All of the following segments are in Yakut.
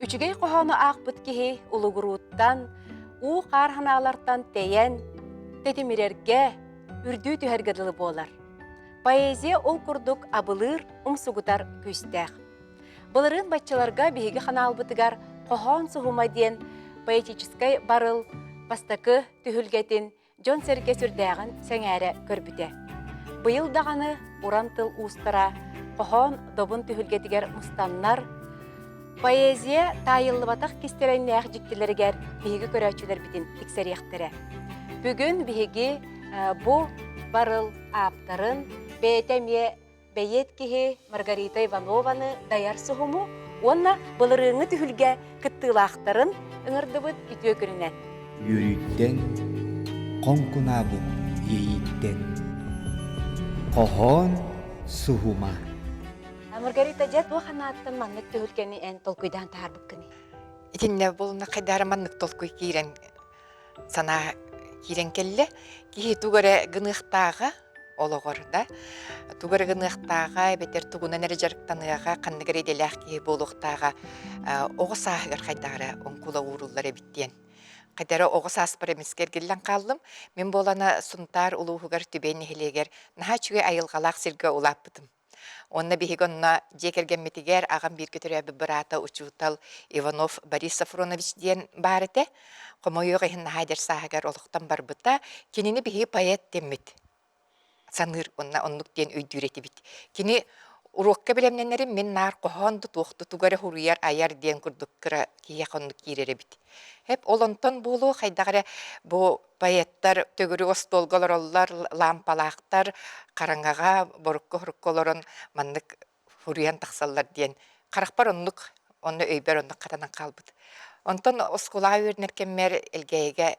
Үчүгэй хоһоону аахпыт киһи улугурууттан, уу-хаар ханаалартан тэйэн, тэтимирэргэ, үрдүү түһэргэ дылы буолар. Поэзия ол курдук абылыыр, умсугутар күүстээх. Былырыын баччаларга биһиги ханаалбытыгар Хоһоон суһума диэн поэтическай барыл бастакы түһүлгэтин дьон-сэргэ сүрдээҕин сэҥээрэ көрбүтэ. Быйыл даҕаны уран тыл уустара хоһоон добун түһүлгэтигэр мустаннар, поэзия таайыллыбатах кистэлэҥнээх дьиктилэригэр биһиги көрөөччүлэрбитин тиксэриэхтэрэ. Бүгүн биһиги бу барыл ааптарын бэйэтэ эмиэ бэйиэт киһи Маргарита Иванованы дайар суһуму уонна былырыыҥҥы түһүлгэ кыттыылаахтарын ыҥырдыбыт үтүө күнүнэн. Үөрүүттэн, хоҥкунаабыт иэйииттэн. Хоһоон суһума. Маргарита, дьэ туох анааттан маннык түһүлгэни эн толкуйдаан таһаарбыккыный? Итиннэ буолуна хайдаары маннык толкуй киирэн санаа киирэн кэллэ. Киһи тугу эрэ гыныахтааҕа олоҕор да, тугу эрэ гыныахтааҕа эбэтэр тугунан эрэ дьарыктаныаҕа, ханнык эрэ идэлээх киһи буолуохтааҕа оҕо сааһыгар хайдах эрэ оҥкула ууруллар эбит диэн. Хайда эрэ оҕо сааспар эмискэ эргиллэн хааллым. Мин буолана Сунтаар улууһугар Түбэй нэһилиэгэр наһаа үчүгэй айылҕалаах сиргэ улааппытым. Уонна биһиги онно дьиэ кэргэммитигэр аҕам бииргэ төрөөбүт быраата учуутал Иванов Борис Софронович диэн баар этэ. Хомойуох иһин наһаа эдэр сааһыгар олохтон барбыта. Кинини биһиги поэт дэммит саныыр уонна оннук диэн өйдүүр этибит. Кини уруокка бэлэмнэнэрим мин наар хоһоон да туох да тугу эрэ суруйар, айар диэн курдук кыра киһиэхэ оннук киирэр эбит. Эп ол онтон буолуо хайдах эрэ бу Поэттар төгүрүк остуолга олороллор, лаампалаахтар, хараҥаҕа борукка-хорукка олорон маннык суруйан тахсаллар диэн харахпар оннук, онно өйбөр оннук хатанан хаалбыт. Онтон оскуолаҕа үөрэнэр кэммэр Элгээйигэ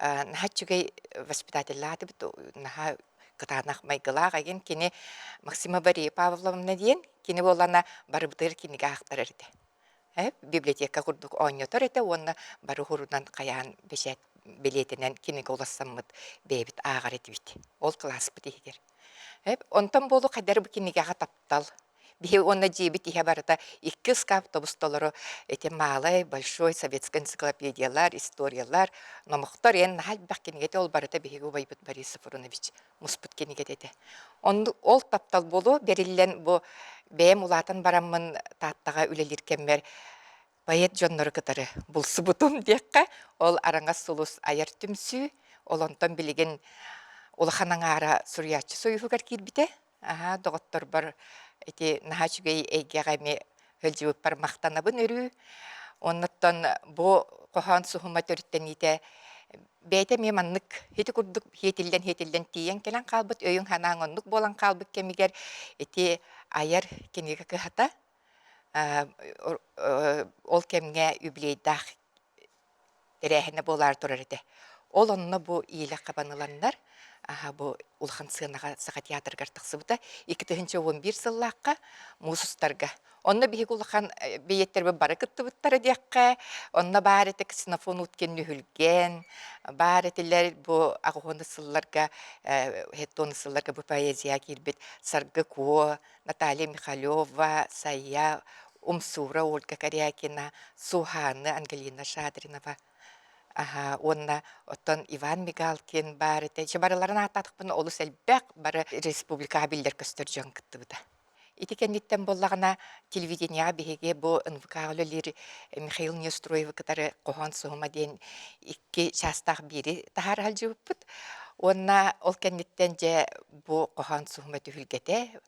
наһаа үчүгэй воспитателлаах этибит, наһаа кытаанах майгылаах игин кини Максима Мария Павловна диэн кини буоллаҕына барыбытыгар кинигэ аахтарар этэ. Библиотека курдук оонньотор этэ уонна бары уһурунан хайаан бэчээт билиэтинэн кинигэ уларсаммыт бэйэбит ааҕар этибит. Ол кылааспыт иһигэр. Онтон буолу хайдары бу кинигэҕэ таптал. Биһи уонна дьиэбит иһэ барыта икки ыскаап тобус-толору эти малай, большой советскай энциклопедиялар, историялар, номохтор эн наһаа элбэх кинигэтэ ол барыта биһиги убайбыт Борис Софронович муспут кинигэтэ этэ. Оннук ол таптал буолуо бэриллэн бу бэйэм улаатан бараммын Тааттаҕа үлэлиир кэммэр поэт дьоннору кытары булсубутум диэххэ, ол Араҥас сулус айар түмсүү, ол онтон билигин улахан аҥаара суруйааччы союһугар киирбитэ. Аһаа, доҕотторбор ити наһаа үчүгэй эйгэҕэ эмиэ сылдьыбыппар махтанабын өрүү. Оннуттан бу хоһоон суһума төрүттэниитэ бэйэтэ эмиэ маннык ити курдук хиэтиллэн-хиэтиллэн тиийэн кэлэн хаалбыт өйүҥ-санааҥ оннук буолан хаалбыт кэмигэр ити айар кинигэ кыһата ол кэмҥэ юбилейдаах тэрээһинэ буолаары турар этэ. Ол онно бу иилэх хабан ыланнар, бу улахан сыанаҕа Саха театрыгар тахсыбыта. 2011 сыллаахха муус устарга. Онно биһиги улахан бэйиэттэрбит бары кыттыбыттара диэххэ, онно баар этэ Ксенофон Уткин Нүһүлгэн, баар этилэр бу аҕыһуону сылларга, хеттону сылларга бу поэзияҕа киирбит Саргы Куо, Наталья Михалева, Сайя, Умсуура Ольга Корякина, Суханы Ангелина Шадринова аһа уонна оттон Иван Мигалкин баар этэ. Дьэ барыларын ааттаатахпына олус элбэх бары республикаҕа биллэр-көстөр дьон кыттыбыта. Ити кэнниттэн буоллаҕына телевидениеҕа биһиги бу НВК-ҕа үлэлиир Михаил Неустроевы кытары хоһоон суһума диэн икки чаастаах биири таһаара сылдьыбыппыт. Уонна ол кэнниттэн дьэ бу хоһоон суһума түһүлгэтэ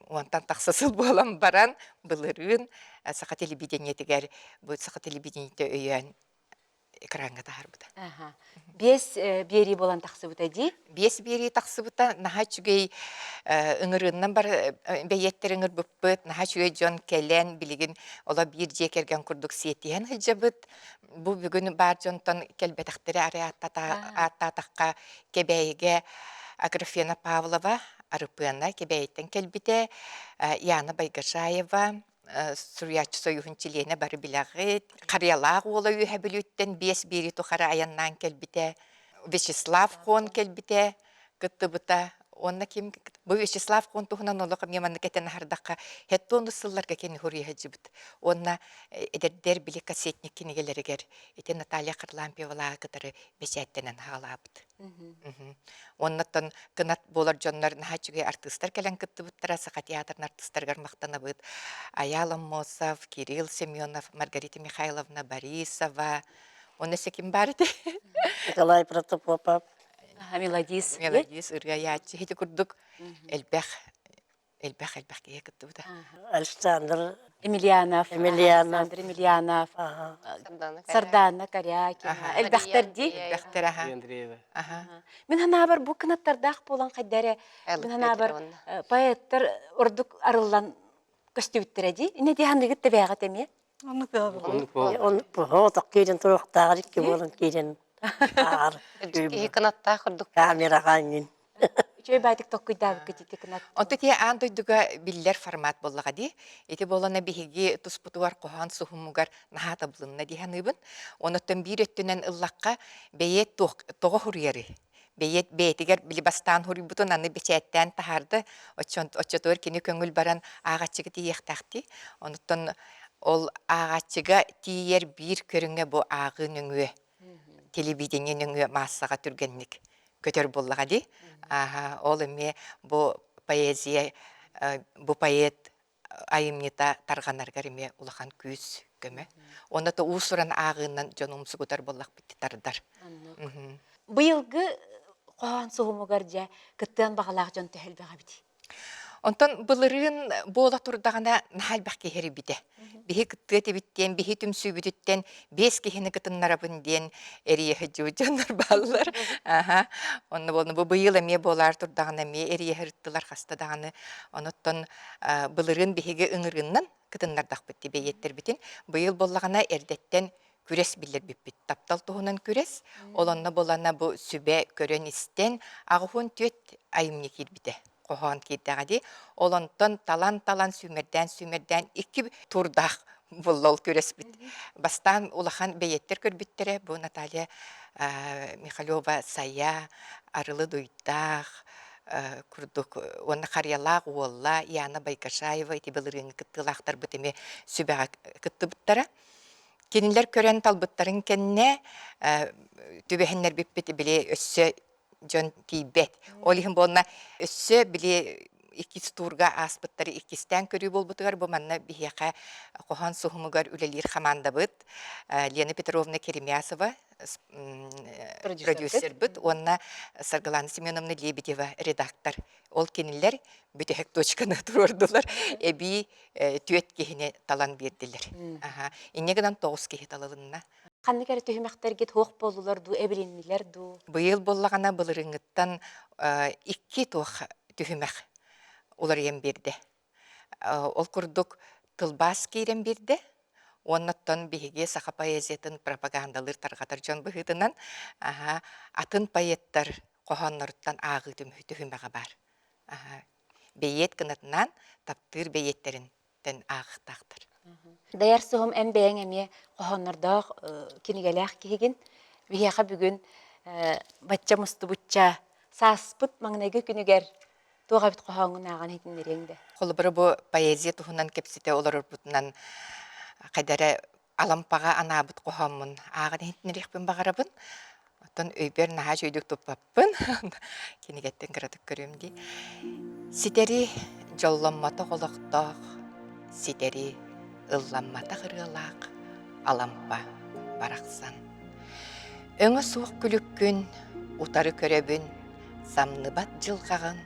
уонтан тахса сыл буолан баран былырыын саха телевидениетигэр бу саха телевидениетэ өйөөн экраҥҥа таһаарбыта. Биэс биэрии буолан тахсыбыта дии? Биэс биэрии тахсыбыта. Наһаа үчүгэй ыҥырыыннан бар бэйиэттэр ыҥырбыппыт. Наһаа үчүгэй дьон кэлэн билигин оло биир дьиэ кэргэн курдук сиэтиһэн сылдьабыт. Бу бүгүн баар дьонтон кэлбэтэхтэри арай ааттаатахха Кэбээйигэ Аграфена Павлова, Арыпыана Кэбээйиттэн кэлбитэ, Яна Байгашаева, суруйааччы союһун чилиэнэ бары билэҕит. Харыйалаах уола Үөһэ Бүлүүттэн биэс биэри тухары айаннаан кэлбитэ. Вячеслав Хон кэлбитэ, кыттыбыта. Уонна ким бу Вячеслав Кун туһунан олох эмиэ маннык этэн аһардахха, хеттуонус сылларга кини хуруйа сылдьыбыт. Уонна эдэрдэр били кассетник кинигэлэригэр ити Наталья Харлампьевалааҕы кытары бэчээттэнэн хаалаабыт. Уоннаттан кынат буолар дьоннор наһаа үчүгэй артыыстар кэлэн кыттыбыттара, Саха театрын артыыстарыгар махтанабыт. Айаал Аммосов, Кирилл Семенов, Маргарита Михайловна Борисова, Уонна өссө ким баар этэ? Николай Протопопов. Мелодист. Мелодист, ырыа Ити курдук элбэх элбэх элбэх киһи кыттыбыта. Александр Емельянов, Емельянов, Александр Емельянов, Сардана Корякина, элбэхтэр дии. Элбэхтэр аха. Андреева. Аха. Мин ханаабар бу кынаттардаах буолан хайдары мин ханаабар поэттар ордук арыллан көстүбүттэрэ дии. Инне дии ханныгыт тэбээҕит эмиэ. Оннук Оннук буолуох киирэн туруохтааҕар икки буолан киирэн ааҕар. Киһи кынаттаах курдук. Камераҕа иҥин. Үчүгэй баайтык толкуйдаабыккыт ити кынат. Онто тиэ аан дойдуга биллэр формат буоллаҕа дии. Ити буолана биһиги туспутугар хоһоон суһумугар наһаа табылынна дии саныыбын. Онуттан биир өттүнэн ыллахха бэйиэт тоҕо суруйарый? Бэйиэт бэйэтигэр били бастаан суруйбутун аны бэчээттээн таһаарда. Оччотугар кини көҥүл баран ааҕааччыга тиийиэхтээхтии. Онуттан ол ааҕааччыга тиийэр биир көрүҥэ бу ааҕыы нөҥүө телевидение нөҥүө маассаҕа түргэнник көтөр буоллаҕа дии. Ааһа, ол эмиэ бу поэзия, бу поэт айымньыта тарҕанарыгар эмиэ улахан күүс көмө. Уонна то уус-уран ааҕыынан дьон умсугутар буоллахпыт тардар. Быйылгы хоһоон суһумугар дьэ кыттыан баҕалаах дьон төһө элбэх эбит? Онтон былырыын буола турдаҕына наһаа элбэх киһи эрийбитэ. Биһи кыттыа этибит диэн, биһи түмсүүбүтүттэн биэс киһини кытыннарабын диэн эрийэ сылдьыбыт дьоннор бааллар. Аха. Онно буолна бу быйыл эмиэ буолаар турдаҕына эмиэ эрийэ сырыттылар хаста даҕаны. Оноттон былырыын биһиги ыҥырыыннан кытыннардахпыт дии бэйиэттэрбитин. Быйыл буоллаҕына эрдэттэн күрэс биллэрбиппит. Таптал туһунан күрэс. Ол онно буолана бу сүбэ көрөн-истэн 84 айымньы киирбитэ. Хоһоон киирдэҕэ дии. Ол онтон талан-талан сүүмэрдээн-сүүмэрдээн икки турдаах булла ол күрэспит. Бастаан улахан бэйиэттэр көрбүттэрэ бу Наталья Михалева Сайа, Арылы Дуйдаах курдук уонна Харыйалаах уолла Яна Байкашаева ити былырыыҥҥы кыттыылаахтарбыт эмиэ сүбэҕэ кыттыбыттара. Кинилэр көрөн талбыттарын кэннэ түбэһиннэрбиппит били өссө дьон тиийбэт. Ол иһин буолна өссө били иккис туурга ааспыттары иккистээн көрүү буолбутугар бу манна биһиэхэ хоһоон суһумугар үлэлиир хамаандабыт Лена Петровна Керемясова продюсербыт уонна Саргылана Семеновна Лебедева редактор. Ол кинилэр бүтэһик точканы туруордулар. Эбии түөрт киһини талан биэрдилэр. Инньэ гынан 9 киһи талылынна. Ханнык эрэ түһүмэхтэргит суох буоллулар дуу, эбилиннилэр дуу? Быйыл буоллаҕына былырыыҥҥыттан икки туох түһүмэх уларыйан биэрдэ. Ол курдук тылбаас киирэн биэрдэ уонна оттон биһиги саха поэзиятын пропагандалыыр тарҕатар дьон быһыытынан атын поэттар хоһоонноруттан ааҕыы түһүмэҕэ баар. Бэйиэт гынатынан таптыыр бэйиэттэринтэн ааҕыахтаахтар. Дайар суһум эн бэйэҥ эмиэ хоһооннордоох кинигэлээх киһигин. Биһиэхэ бүгүн бачча мустубучча сааспыт маҥнайгы күнүгэр туох эбит хоһооҥҥун ааҕан иһитиннэриэҥ да? Холобура бу поэзия туһунан кэпсэтэ олорорбутунан хайда эрэ Алампаҕа анаабыт хоһооммун ааҕан иһитиннэриэхпин баҕарабын. Оттон өйбөр наһаа үчүгэйдик туппаппын. Кинигэттэн кыратык көрүөм дии. Ситэри дьолломмотох олохтоох, ситэри ылламматах ырыалаах Алампа барахсан. Өҥө суох күлүккүн утары көрөбүн, самныбат дьылҕаҕын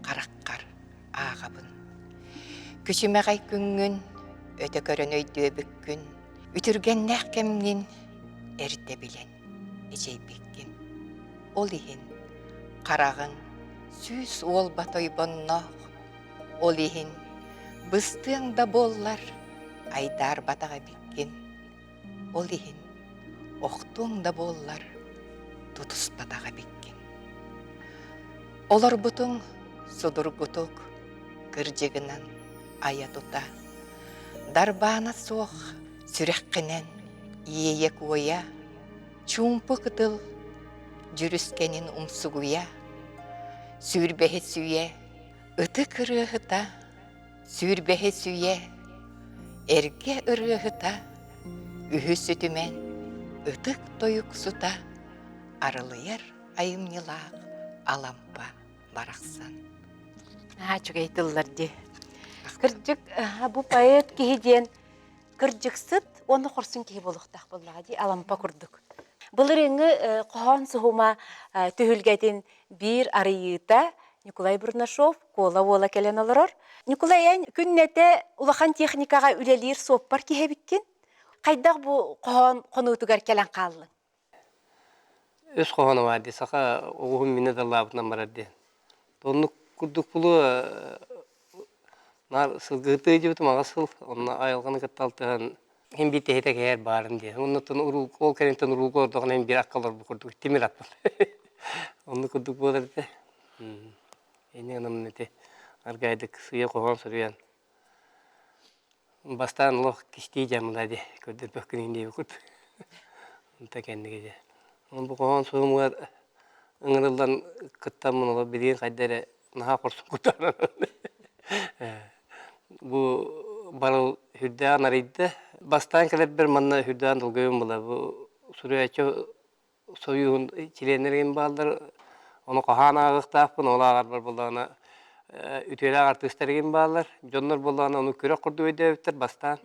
хараххар ааҕабын. Күчүмэҕэй күҥҥүн өтө көрөн өйдүөбүккүн, үтүргэннээх кэмҥин эрдэ билэн эчэйбиккин. Ол иһин хараҕыҥ сүүс уолба тойбонноох, ол иһин быстыаҥ да буоллар айдаарбатах эбиккин. Ол иһин охтуоҥ да буоллар тутуспатах эбиккин. Олорбутуҥ судургутук, кырдьыгынан айа-тута, дарбаана суох сүрэххинэн иэйэ-куойа, чуумпу кытыл дьүрүскэнин умсугуйа, Сүүрбэһис үйэ ытык ырыаһыта, сүүрбэһис үйэ эргэ ырыаһыта, үһүс үтүмэн ытык тойуксута арылыйар айымньылаах Алампа барахсан. Наһаа үчүгэй тыллар дии. Кырдьык, бу поэт киһи диэн кырдьыксыт уонна хорсун киһи буолуохтаах буоллаҕа дии, Алампа курдук. Былырыыҥҥы хоһоон суһума түһүлгэтин биир арыйыыта Ньукулай Бурнашов Куола уола кэлэн олорор. Ньукулай, эн күннэтэ улахан техникаҕа үлэлиир суоппар киһи эбиккин. Хайдах бу хоһоон хонуутугар кэлэн хааллыҥ? Өс хоһооно баар дии, саха оҕуһун минэ даллаабытынан барар диэн. Оннук курдук булуо наар сылгыһытыы дьыбытым аҕыс сыл, онно айылҕаны кытта алтыһан иһин биир тэһитэ кэһэр баарын диэн. Оннуттан уруу ол кэнниттэн урууга олордоҕуна иһин биир акка олорбут курдук тимир аппын. Оннук курдук буолар этэ. Инньэ гынан ити аргайдык сыыйа хоһоон суруйан Бастаан олох кистии дьаммыла дии, көрдөрбөккүн иһин диэбит курдук. Онто кэнники дьэ. Ол бу хоһоон суһумугар ыҥырыллан кыттаммын олох билигин хайда эрэ наһаа хорсун куттанан Бу барыл сүрдээҕин арыйда. Бастаан кэлэрбэр манна сүрдээҕин долгуйум була. Бу суруйааччы Сойууһун чилиэннэрин бааллар, ону хаһаан ааҕыахтаахпын, ол ааҕарбар буоллаҕына үтүөлээх артыыстар игин бааллар, дьоннор буоллаҕына ону күрэх курдук өйдөөбүттэр бастаан.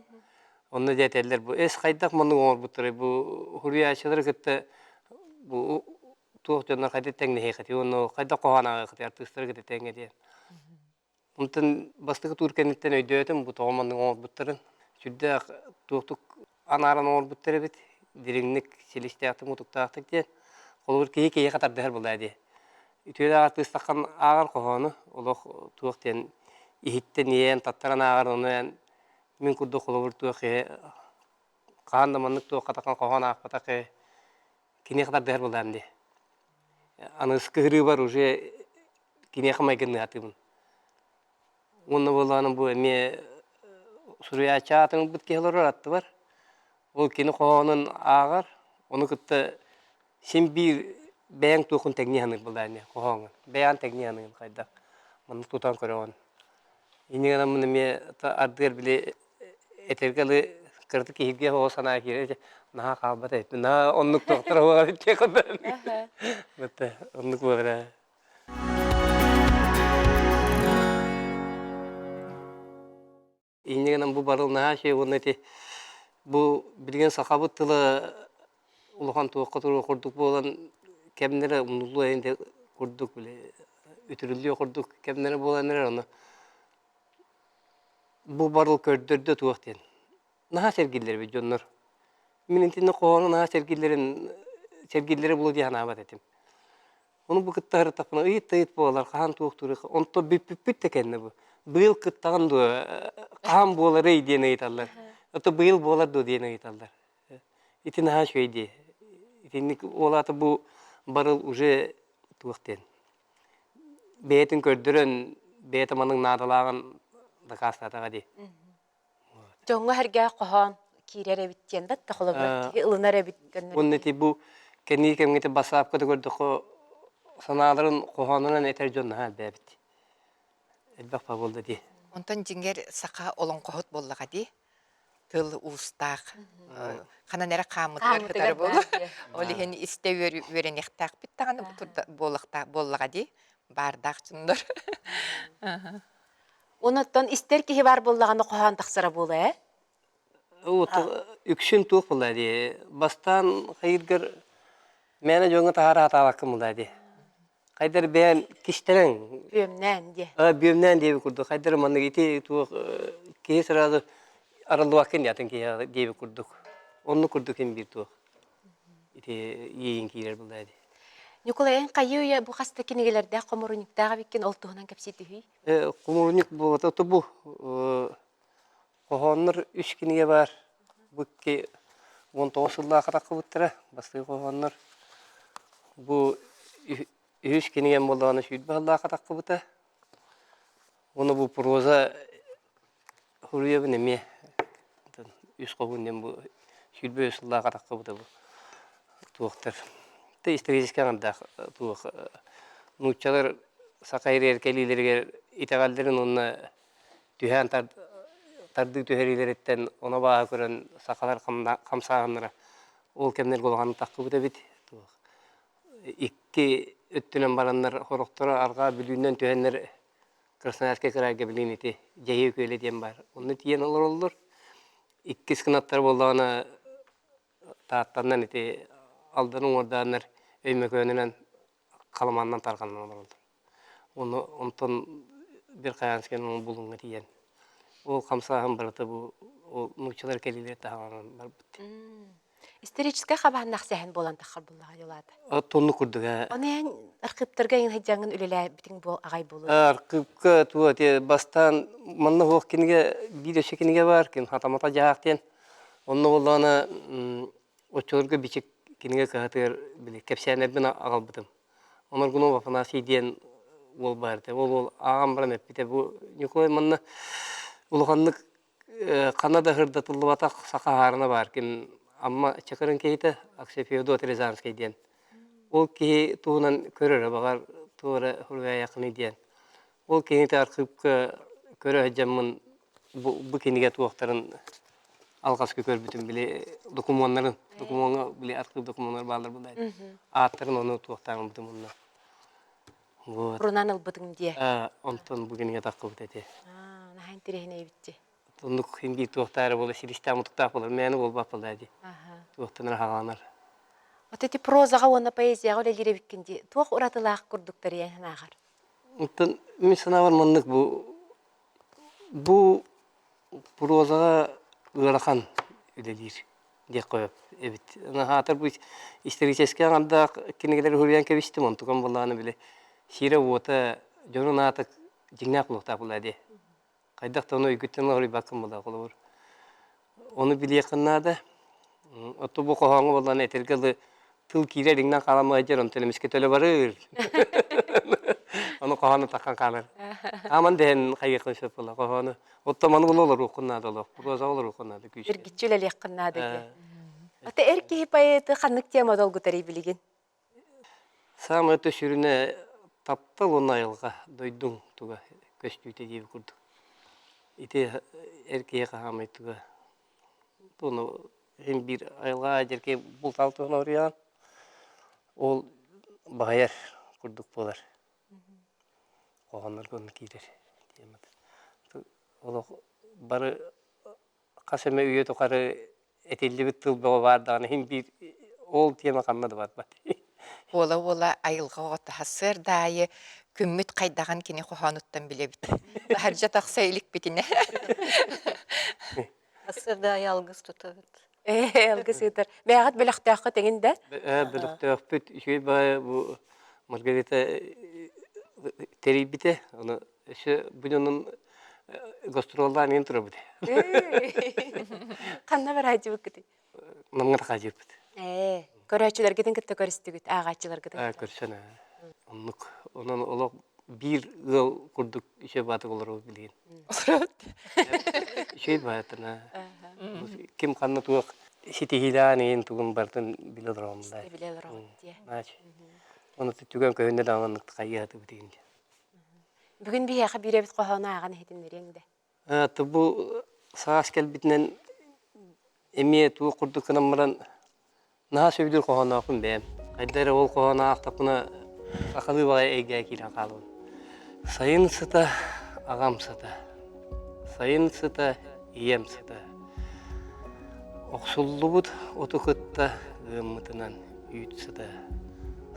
Онно дьэ этэллэр бу эс хайдах маннык оҥорбуттарай бу суруйааччылары кытта бу туох дьоннор хайдах тэҥнэһиэххитий уонна хайдах хоһоон ааҕыаххытый артыыстары кытта тэҥҥэ диэн. Онтон бастакы туур кэнниттэн өйдөөтүм, бу тоҕо маннык оҥорбуттарын. Сүрдээх туохтук анааран оҥорбуттар эбит, дириҥник, силистээхтик, мутуктаахтык диэн. Холобур, киһи киһиэхэ тардыһар буолаа дии. Үтүөлээх артыыстаххан ааҕар хоһоону, олох туох диэн иһиттэн иэйэн, таттаран ааҕар, ону эн мин курдук холобур туох киһи хаһан да маннык туохха таххан хоһоон аахпатах киһи киниэхэ тардыһар буолаам дии. Аныгыскы ырыыбар уже киниэхэ майгынныатыбын. Уонна буоллаҕына бу эмиэ суруйааччы аатын ылбыт киһи олорор аттыбар. Ол кини хоһоонун ааҕар, ону кытта син биир бэйэҥ туохун тэҥнии саныыр буоллаа ини хоһооҥҥун. Бэйэҕин тэҥнии саныыгын хайдах маннык тутан көрөҕүн. Инньэ гынан эмиэ ардыгар били этэргэ дылы кыратык киһиргиэх оҕо санаа киирэр наһаа хаалбат эбит наһаа оннук туохтара буолар эбит оннук буолар ээ. Инньэ гынан бу барыл наһаа үчүгэй уонна ити бу билигин сахабыт тыла улахан туохха туруох курдук буолан кэмнэрэ умнуллуо эҥин курдук били үтүрүллүө курдук кэмнэрэ буолан эрэр ону бу барыл көрдөрдө туох диэн наһаа сэргииллэр эбит дьоннор. Мин итиннэ хоһоону наһаа сэргииллэрин сэргииллэрэ буолуо дии санаабат этим. Ону бу кытта сырыттахпына ыйыт да ыйыт буолар, хаһан туохтуур онтон бүппүппүт да кэннэ бу. Быйыл кыттаҕын дуо, хаһан буоларый диэн ыйыталлар. Ото быйыл буолар дуо диэн ыйыталлар. Ити наһаа үчүгэй дии. Итинник ол аата бу барыл уже туох диэн бэйэтин көрдөрөн бэйэтэ маннык наадалааҕын дакаастаатаҕа дии. Дьоҥҥо сэргээх хоһоон киирэр эбит диэн да холобура киһи ылынар эбит көннөрү. Уонна ити бу кэнники кэмҥэ ити бассаапка да көрдөххө санааларын хоһоонунан этэр дьон наһаа элбээбит. Элбэх ба буолла дии. Онтон дьиҥэр саха олоҥхоһут буоллаҕа дии. Тыл уустаах. Ханан эрэ хааммытыгар сытар буолуо. Ол иһин истэ үөрэниэхтээхпит даҕаны буоллаҕа дии. Баардаах дьоннор. Онуттан истэр киһи баар буоллаҕына хоһоон тахсара буолуо ээ? Үксүн туох буолла дии. Бастаан хайыыргар мээнэ дьоҥҥо таһаара сатаабаккын буолла дии. Хайдар бэйэм кистэлэҥ. Бүөмнээн диэ. Бүөмнээн диэбит курдук. Хайдар маннык ити туох киһи сразу арыллыбаккын дии атын киһи диэбит курдук. Оннук курдук ким биир туох ити иэйин киирэр буолла дии. Ньукулай, эн хайыы-үйэ бу хас да кинигэлэрдээх хомуурунньуктаах эбиккин ол туһунан кэпсии түһүй. Хомуурунньук буолбата бу хоһооннор үс кинигэ баар. Бу икки 19 сыллаахха тахсыбыттара бастакы хоһооннор. Бу үһүс кинигэм буоллаҕына 20 сыллаахха тахсыбыта. Уонна бу проза суруйабын эмиэ үс хоһуун диэн бу 23 сыллаахха тахсыбыта бу туохтар. Историческай аҥардаах туох нууччалар. саха ириэр кэлиилэригэр итэҕэллэрин уонна түһээн тардыы түһэриилэриттэн ону бааһа көрөн сахалар хамсааһыннара ол кэмнэргэ улахан таххыбыт эбит. Икки өттүнэн бараннар сорохторо арҕаа Бүлүүнэн түһэннэр Красноярскай кыраайга билигин ити Дьэһиэ күөлэ диэн баар. Онно тиийэн олороллор. Иккис кынаттар буоллаҕына Тааттанан ити Алдан уҥуордааннар Өймөкөөнүнэн Халыманнан тарҕанан олороллор. Ону онтон Верхоянскайынан Булуҥҥа тиийэн ол хамсааһын барыта бу ол нууччалар кэлиилэр таһаҕанан барбыт. Историческай хабааннаах сэһэн буолан таххар буллаҕа дьулаата. Тонну курдук ээ. Ону эн архыыптарга эҥин сылдьаҥҥын үлэлээбитиҥ буол аҕай буолуо. Архыыпка туо те бастаан манна суох кинигэ биир өссө кинигэ баар ким хатамата дьаһаах диэн Онно буоллаҕына оччолорго бичик кинигэ кыһатыгар били кэпсээннэрбин аҕалбытым. Оноргунов Афанасий диэн уол баар этэ. Ол уол ааҕан баран эппитэ бу Ньукулай манна улаханнык ханна да сырдатыллыбатах саха аһаарына баар ким Амма Чакырын киһитэ Аксефеодот Рязанский диэн. Ол киһи туһунан көрөрө баҕар туох эрэ суруйаайаххыный диэн. Ол кинигэ архыыпка көрө сылдьаммын бу, бу кинигэ туохтарын алҕаска көрбүтүм били докумуоннарын докумуоҥҥа били архыып докумуоннар бааллар буолла ааттарын ону туохтаан ылбытым онно вот Урунан ылбытыҥ диэ. онтон бу кинигэ таххыбыт этэ. Наһаа интэриэһинэй эбит Оннук син биир туохтаары буола силистээх мутуктаах буолар мээнэ буолбат буолла дии. Туохтан эрэ хааланар. Вот эти прозаҕа уонна поэзияҕа үлэлиир эбиккин дии. Туох уратылаах курдуктар ийэн санааҕар? Оттон мин санаабар маннык бу бу прозаҕа ыарахан үлэлиир диэххэ эбит. Наһаатар бу историческай аҥардаах кинигэлэри суруйан кэбистим, онтукам буоллаҕына били сирэ-уота дьонун аата дьиҥнээх буолуохтаах буолаа дии. Хайдах да ону өйгүттэн уларыйбаккын буолаа холобур. Ону билиэххин наада. Оттон бу хоһооҥҥо буоллаҕына этэргэ дылы тыл киирэр иҥнэн хаалан дьэр онтон эмискэ төлө барыр. Ону хоһоону таххан хаалар. Ааман дэһэн хайыаххын сөп буолла хоһоону. Оттон маны була олоруоххун наада олох. Прозаҕа олоруоххун наада күүскэ. Эргиччи үлэлиэххин наада диye. Ата эр киһи поэты ханнык тема долгутарый билигин? Саамай өттө сүрүнэ таптал уонна айылҕа, дойдуҥ туга көстүүтэ диэбит курдук. Ити эр киһи хаһаамай туга туону син биир айылҕа дьэркэй бултаал туһунан уруйаҕын ол баһыйар курдук буолар. Хоһооннорго онно киирэр темата. Олох бары хас эмэ үйэ тухары этиллибит тыл бөҕө баар даҕаны иһин биир ол тема ханна да барбат. Уола-уола айылҕа оҕото сарсыарда аайы күммүт хайдаҕын кини хоһоонуттан билэбит. Таһырдьа тахса иликпитинэ. Сарсыарда аайы алгыс тутабыт. Ээ, алгыс ыытар. Бэйэҕит бөлөхтөөххө тэҥин да? Ээ, бөлөхтөөхпүт. Үчүгэй баайа бу Маргарита тэрийбитэ. Ону Өссө бу дьонун гастроллаан иһин турабыт. Ханна барааччыбыккытый? Намҥа тахааччыбыт. Ээ, көрөөччүлэргитин кытта көрүстүгүт, ааҕааччыларгытын кытта. Көрсөн ээ. Оннук. Онон олох биир ыал курдук үчүгэй баатык олоробут билигин. Олоробут. Үчүгэй баатына. Ким ханна туох ситиһиилээн иһин тугун барытын билэ олоробун да. Билэ олоробут дии. Ону түгэн көһүннэ даҕаны хайыһатыбыт иһин. Бүгүн биһиэхэ биирэбит хоһоону ааҕан иһитиннэриэҥ да. Бу саас кэлбитинэн эмиэ туох курдук гынан баран наһаа сөбүлүүр хоһооноохпун бэйэм. Хайда эрэ ол хоһоону аахтахпына сахалыы баҕайы эйгэҕэ киирэн хаалабын. Сайын сыта, аҕам сыта, сайын сыта, ийэм сыта. Охсуллубут оту кытта ыаммытынан үүт сыта,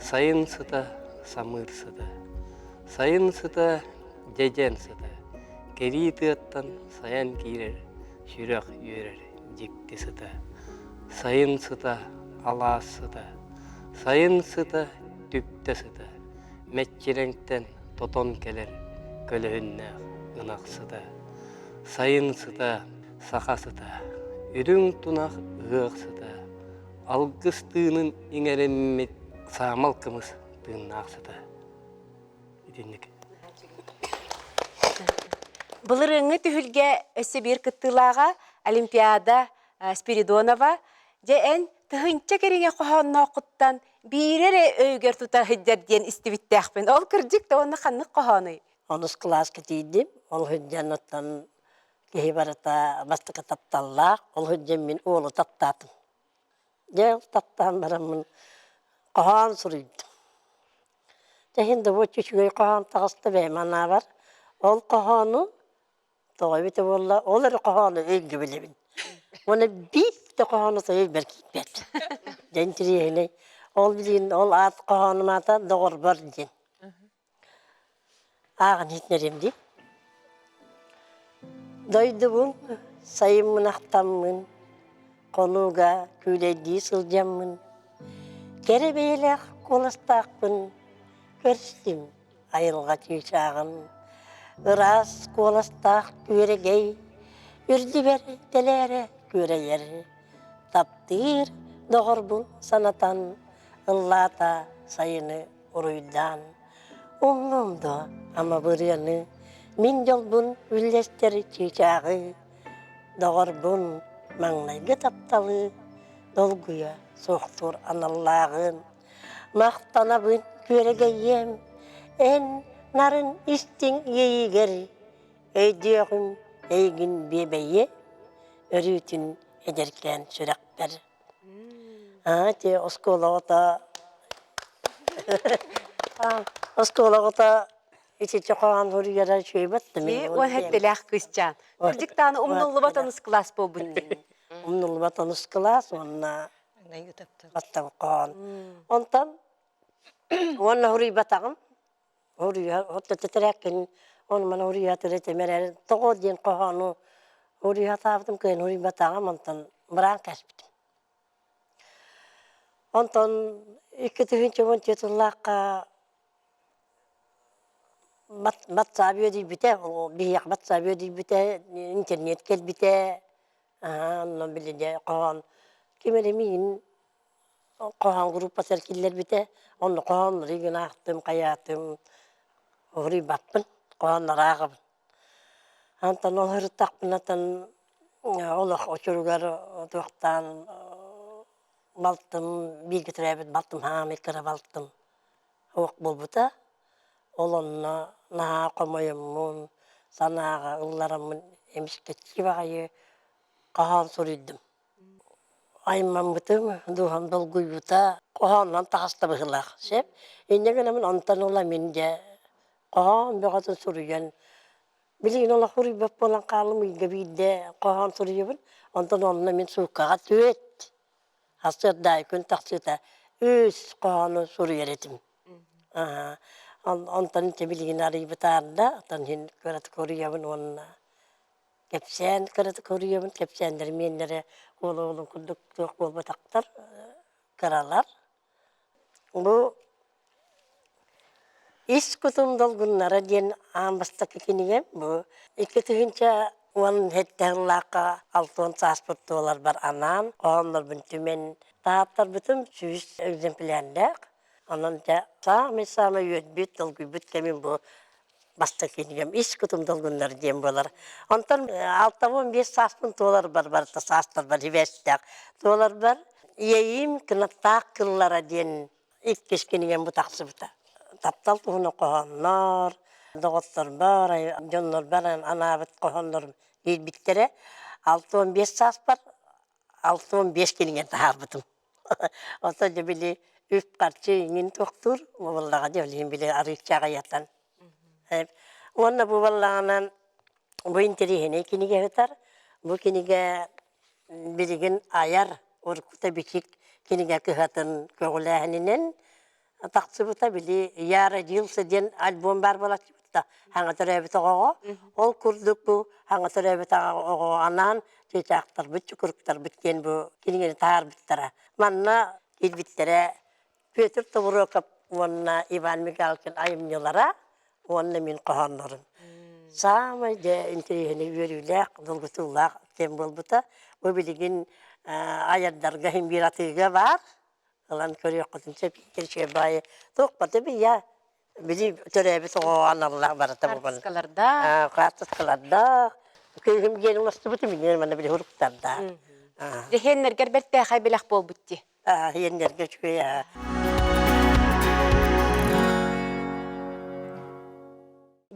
сайын сыта, самыыр сыта, сайын сыта, дьэдьэн сыта, кэрии тыаттан сайан киирэр сүрэх үөрэр дьикти сыта, сайын сыта, алаас сыта, сайын сыта, түптэ сыта, мэччирэҥтэн тотон кэлэр көлөһүннээх ынах сыта, сайын сыта, саха сыта, үрүҥ тунах ыһыах сыта, алгыс тыынын иҥэриммит саамал кымыс тыыннаах сыта. Итинник. Былырыыҥҥы түһүлгэ өссө биир кыттыылааҕа Олимпиада Спиридонова дьэ эн тыһыынча кэриҥэ хоһооннооххуттан биири эрэ өйгөр тута сылдьар диэн истибиттээхпин. Ол кырдьык да уонна ханнык хоһоонуй? Онус кылааска тиийдим. Ол сылдьан оттон киһи барыта бастакы тапталлаах. Ол сылдьан мин уолу таптаатым. Дьэ, ол таптаан бараммын хоһоон суруйдум. Дьэ иһин да бу үчүгэй хоһоон таҕыста бэйэм анаабар. Ол хоһоону Тоҕо эбитэ буолла, ол эрэ хоһоону өйгө билэбин. Уонна биир да хоһоону өйбөр киирбэт. Дьэ интэриэһинэй. Ол билигин ол аат хоһоонум аата «Доҕорбор» диэн. Ааҕан иһитинэриэм дии. Дойдубун сайыммын ахтаммын, хонууга күүлэйдии сылдьаммын, кэрэ бэйэлээх куоластаахпын көрүстүм айылҕа чыычааҕын ыраас куоластаах күөрэгэй үрдүбэр тэлээрэ күөрэйэр таптыыр доҕорбун санатан ыллаата сайыны уруйдаан умнум да ама бырыаны мин дьолбун үллэстэр чыычааҕы доҕорбун маҥнайгы тапталы долгуйа суохтуур аналлааҕын Махтанабын күөрэгэйиэм, эн нарын истиҥ иэйиигэр өйдүөҕүм эйигин биэбэйиэ, өрүүтүн эдэркээн сүрэхпэр. Аа, те оскуола оҕото оскуола оҕото итиччэ хоһоон суруйара үчүгэй да Киһи уон сэттэлээх кыысчаан. Кырдьык даҕаны умнуллубат онус кылаас буолбут дии. Умнуллубат онус кылаас уонна Баттаҕын. Онтон уонна уруйбатаҕым. Уруйа отто тэтэрээккин ону маны уруйа этим эрээри тоҕо диэн хоһоону уруйатаабытым кыайан уруйбатаҕым онтон быраан кээспитим. Онтон 2014 сыллаахха батсаап үөдүйбүтэ, биһиэхэ батсаап үөдүйбүтэ, интернет кэлбитэ, Онно били дьэ хоһоон ким эрэ миигин хоһоон группатыгар киллэрбитэ. Онно хоһооннору гына аахтым, хайаатым, уһуруйбаппын, хоһооннору ааҕабын. Онтон ол сырыттахпына олох очуругар туохтаан балтым, бииргэ төрөөбүт балтым хаамый кыра балтым суох буолбута. Ол онно наһаа хомойоммун, санааҕа ыллараммын эмискэччи баҕайы хоһоон суруйдум. Аймаммытым, дууһам долгуйбута, хоһоонунан таҕыста быһыылаах сөп. Инньэ гынаммын онтон ыла мин дьэ хоһоон бөҕөтүн суруйан билигин олох суруйбат буолан хааллым ыйга биирдэ хоһоон суруйабын. Онтон онно мин сууккаҕа түөрт сарсыардаайы күн тахсыыта үс хоһоону суруйар этим. Онтон ити билигин арыйбытаарда, оттон иһин кыратык суруйабын уонна кэпсээн кыратык суруйабын, кэпсээннэр миэннэрэ уол уолун курдук туох буолбатахтар, кыралар. Бу Ис кутум долгуннара диэн аан бастакы кинигэм бу 2017 сыллаахха 60 сааспыт туоларбар анаан хоһооннорбун түмэн таһааттарбытым 100 экземплярдаах. Онон дьэ саамай-саамай үөрбүт, долгуйбут кэмим бу бастакы кинигэм Ис кутум долгуннара диэн буолар. Онтон 65 сааспын туоларбар барыта саастарбар сибээстээх туоларбар Иэйиим кынаттаах кыллара диэн Иккис кинигэм бу тахсыбыта. Таптал туһунан хоһооннор, доҕотторбор, дьоннорбор анаабыт хоһооннорум киирбиттэрэ. 65 сааспар 65 кинигэни таһаарбытым. Оттон дьэ били үп-харчы иҥин тохтуур буоллаҕа дии, билигин били арыычча аҕыйатан. Уонна бу буоллаҕынан бу интэриэһинэй кинигэ сытар. Бу кинигэ билигин айар уруккута бичик кинигэ кыһатын көҕүлээһининэн тахсыбыта били Я родился диэн альбом баар буолааччыбыт хаҥа төрөөбүт оҕоҕо ол курдук бу хаҥа төрөөбүт оҕоҕо анаан чыычаахтарбыт чукуруктарбыт диэн бу кинигэни таһаарбыттара манна киирбиттэрэ Петр Тобуруокап уонна Иван Мигалкин айымньылара уонна мин хоһооннорум. Саамай дьэ интэриэһинэй үөрүүлээх, долгутуулаах кэм буолбута. Бу билигин айардарга иһин биир атыыга баар. Ылан көрүөххүтүн сөп үчүгэй баайы туох барыта бийа били төрөөбүт оҕо аналлаах барыта бу Хаартыскалардаах. Хаартыскалардаах. Кыыһым диэн уластыбытым иннинэ манна били уруктардаах. Дьэһиэннэргэр бэртээхэй бэлэх буолбут дии. Иэннэргэ үчүгэй.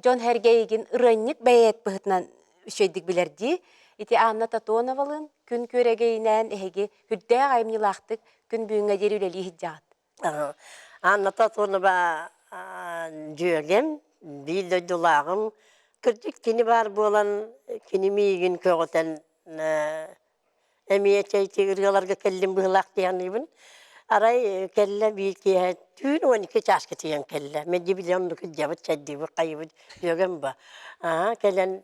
Дьон сэргэйигин ырыанньык бэйээт быһытынан үчүгэйдик билэрдии. Ити Анна Тотоновалыын күн күөрэгэйинээн эһиги үрдээх айымньылаахтык күн бүгүҥҥэ диэри үлэлии сылдьаҕыт. Анна Тотонова дьүөгэм, биир дойдулааҕым. Кырдьык кини баар буолан, кини миигин көҕүтэн эмиэ чэй ырыаларга кэллим быһыылаах диэхниибин. Арай кэллэ биир киэһэ түүн 12 чааска тиийэн кэллэ. Мэлдьи били оннук илдьэбит, чэйдиибит, хайыбыт дьүөгэм ба. Аа кэлэн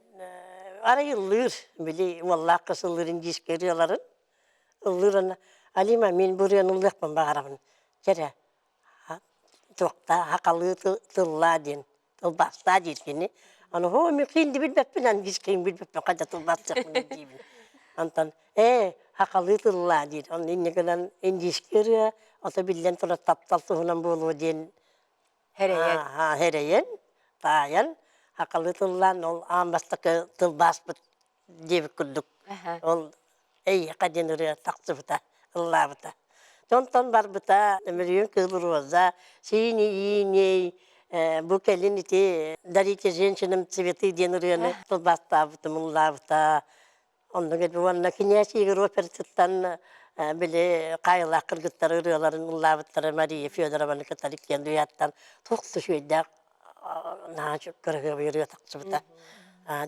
арай ыллыыр, били уоллаах кыс ыллыырын диискэ ырыаларын ыллыыр ана Алима мин бу ырыаны ыллыахпын баҕарабын. Чэрэ туохта хахалыы тыллаа диэн тылбаастаа диир кини. Аны хоо мен киинди билбэппин английскайын билбэппин хайда тылбаастыахпын диибин. Антон ээ хахалыы тыллаа диир. Онно инньэ гынан индийский ырыа ото биллэн турар таптал туһунан буолуо диэн Хэрэйэн. Хэрэйэн, таайан хахалыы тыллаан ол аан бастакы тылбааспыт диэбит курдук ол эйиэхэ диэн ырыа тахсыбыта, ыллаабыта. Онтон барбыта Мөрүйүн Кыыл Роза, Синий иней, бу кэлин ити Дарите женщинам цветы диэн ырыаны тылбаастаабытым, ыллаабыта. Оннук уонна кинээс Игорь оператыттан били хаайылаах кыргыттар ырыаларын ыллаабыттара Мария Федорованы кытары иккиэн дуйааттан туох да үчүгэйдээх наһаа кыраһыабай ырыа тахсыбыта.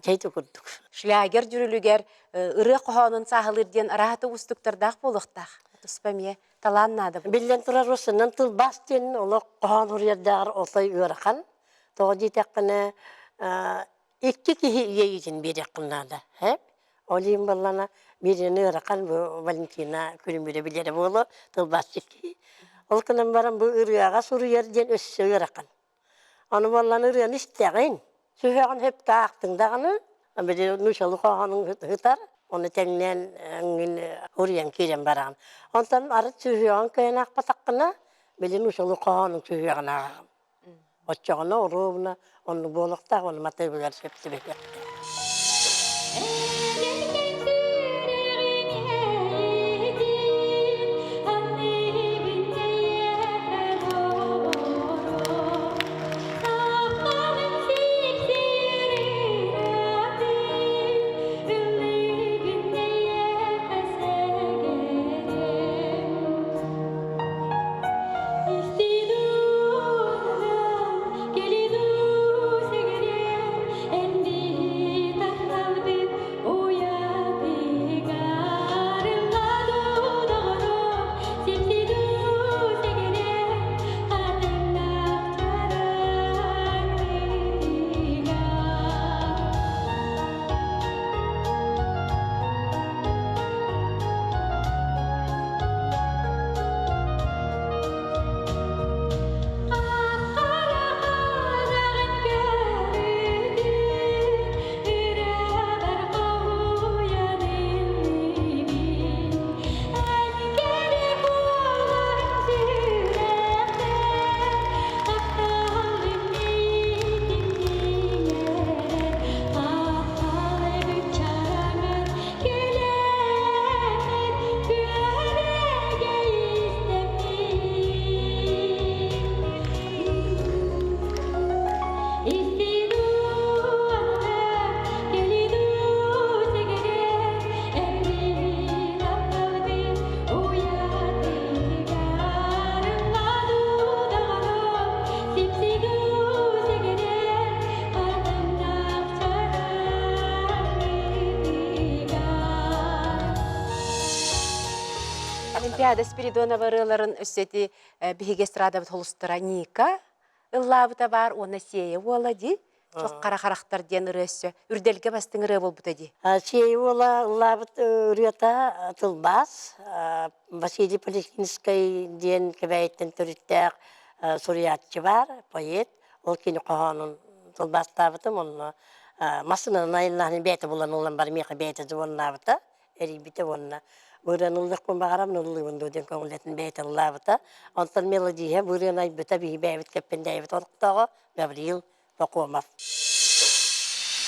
Чэй курдук. Шлягер дьүрүлүгэр ырыа хоһоонун сааһылыыр диэн араһата уустуктардаах буолуохтаах. Туспа эмиэ талаан наада. Биллэн турар, Руссанан тылбаас диэн олох хоһоон суруйардааҕар отой ыарахан. Тоҕо диэтэххинэ, икки киһи иэйиитин биэриэххин наада. Ол иһин буоллаҕына, биириини ыарахан бу Валентина Күлүмүрэ билэрэ буолуо, тылбаасчыт киһи. Ол гынан баран бу ырыаҕа суруйар диэн өссө ыарахан. Аны буоллаҕына ырыаны истэҕин, сүһүөҕүн сөпкө аахтыҥ даҕаны, били нуучалыы хоһоонуҥ сытар, ону тэҥнээн эҥин уруйан киирэн бараҕын. Онтон арыт сүһүөҕүн кыайан аахпатаххына, били нуучалыы хоһоонуҥ сүһүөҕүн ааҕаҕын. Оччоҕуна оруобуна оннук буолуохтаах уонна матыыбыгар сөп түбэһиэхтээх. Олимпиада Спиридонова ырыаларын өссө ити биһиги эстрадабыт холустара Ника ыллаабыта баар уонна Сиэйэ уола дии чох хара харахтар диэн ырыа өссө үрдэлгэ бастыҥ ырыа буолбута дии. Сиэйэ уола ыллаабыт ырыата тылбаас Василий Полихинскай диэн Кэбээйиттэн төрүттээх суруйааччы баар, поэт. Ол кини хоһоонун тылбаастаабытым, онно массыынанан айаннаһын бэйэтэ булан ылан бар миэхэ бэйэтэ звоннаабыта, эрийбитэ уонна бу ырыаны ыллыахпын баҕарабын, ыллыыбын дуо диэн көҥүллэтин бэйэтэ ыллаабыта. Онтон мелодия бу ырыаны айбыта биһи бэйэбит Кэппэндээйибит олохтооҕо Гавриил Пахомов.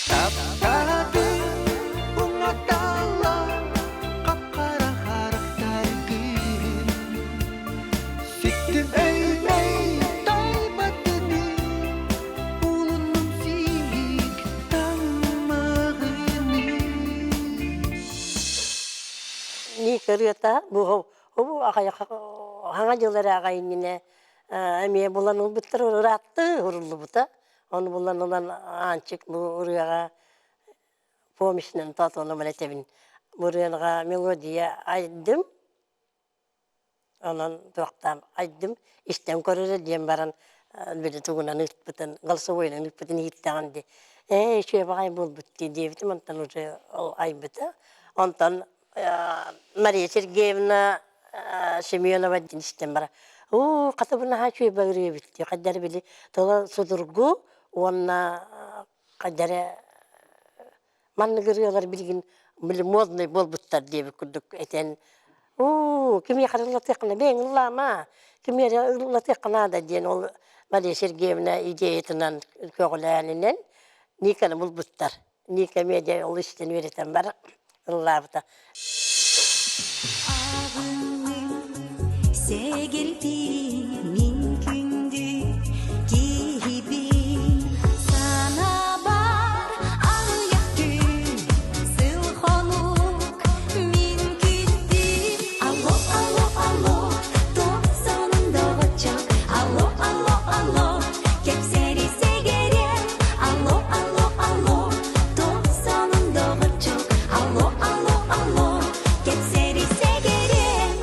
Таптаатын уҥаталла хап-хара харахтаргын Ситтим өй-өй тайбатыны улуннум сиһин. Ника ырыата бу бу хаҥа дьыл эрэ аҕай иннинэ эмиэ булан ылбыттар ыраатты уруллубута. Ону булан ылан Аанчык бу ырыаҕа помощынан Платоновна этэбин. Бу ырыаҕа мелодия айдым. Онон туохтаан айдым, истэн көрөрө диэн баран били тугунан ыыппытын, голосовойунан ыыппытын иһиттэҕин дии. Ээ, үчүгэй баҕайы буолбут дии диэбитим, онтон уже ол айбыта. Онтон Мария Сергеевна Семенова диэн истэн баран, уу, хата бу наһаа үчүгэй баҕырыы эбит дии, хайдары били тыла судургу уонна хайдары Маннык ырыалар билигин били модный буолбуттар диэбит курдук этэн уу кимиэхэ эрэ ыллатыаххына бэйэҥ ыллаама кимиэхэ эрэ ыллатыахха наада диэн ол Мария Сергеевна идеятынан көҕүлээнинэн Никаны булбуттар. Ника эмиэ дьэ ол истэн үөрэтэн баран ыллаабыта. Сэгиртиин мин күндү киһибин санаабар аҕыйах күн сыл хонук мин күттүм алло алло алло туох сонун доҕоччук алло алло алло кэпсэри сэгэрем алло алло алло туох сонун доҕоччук алло алло алло кэпсэри сэгэрем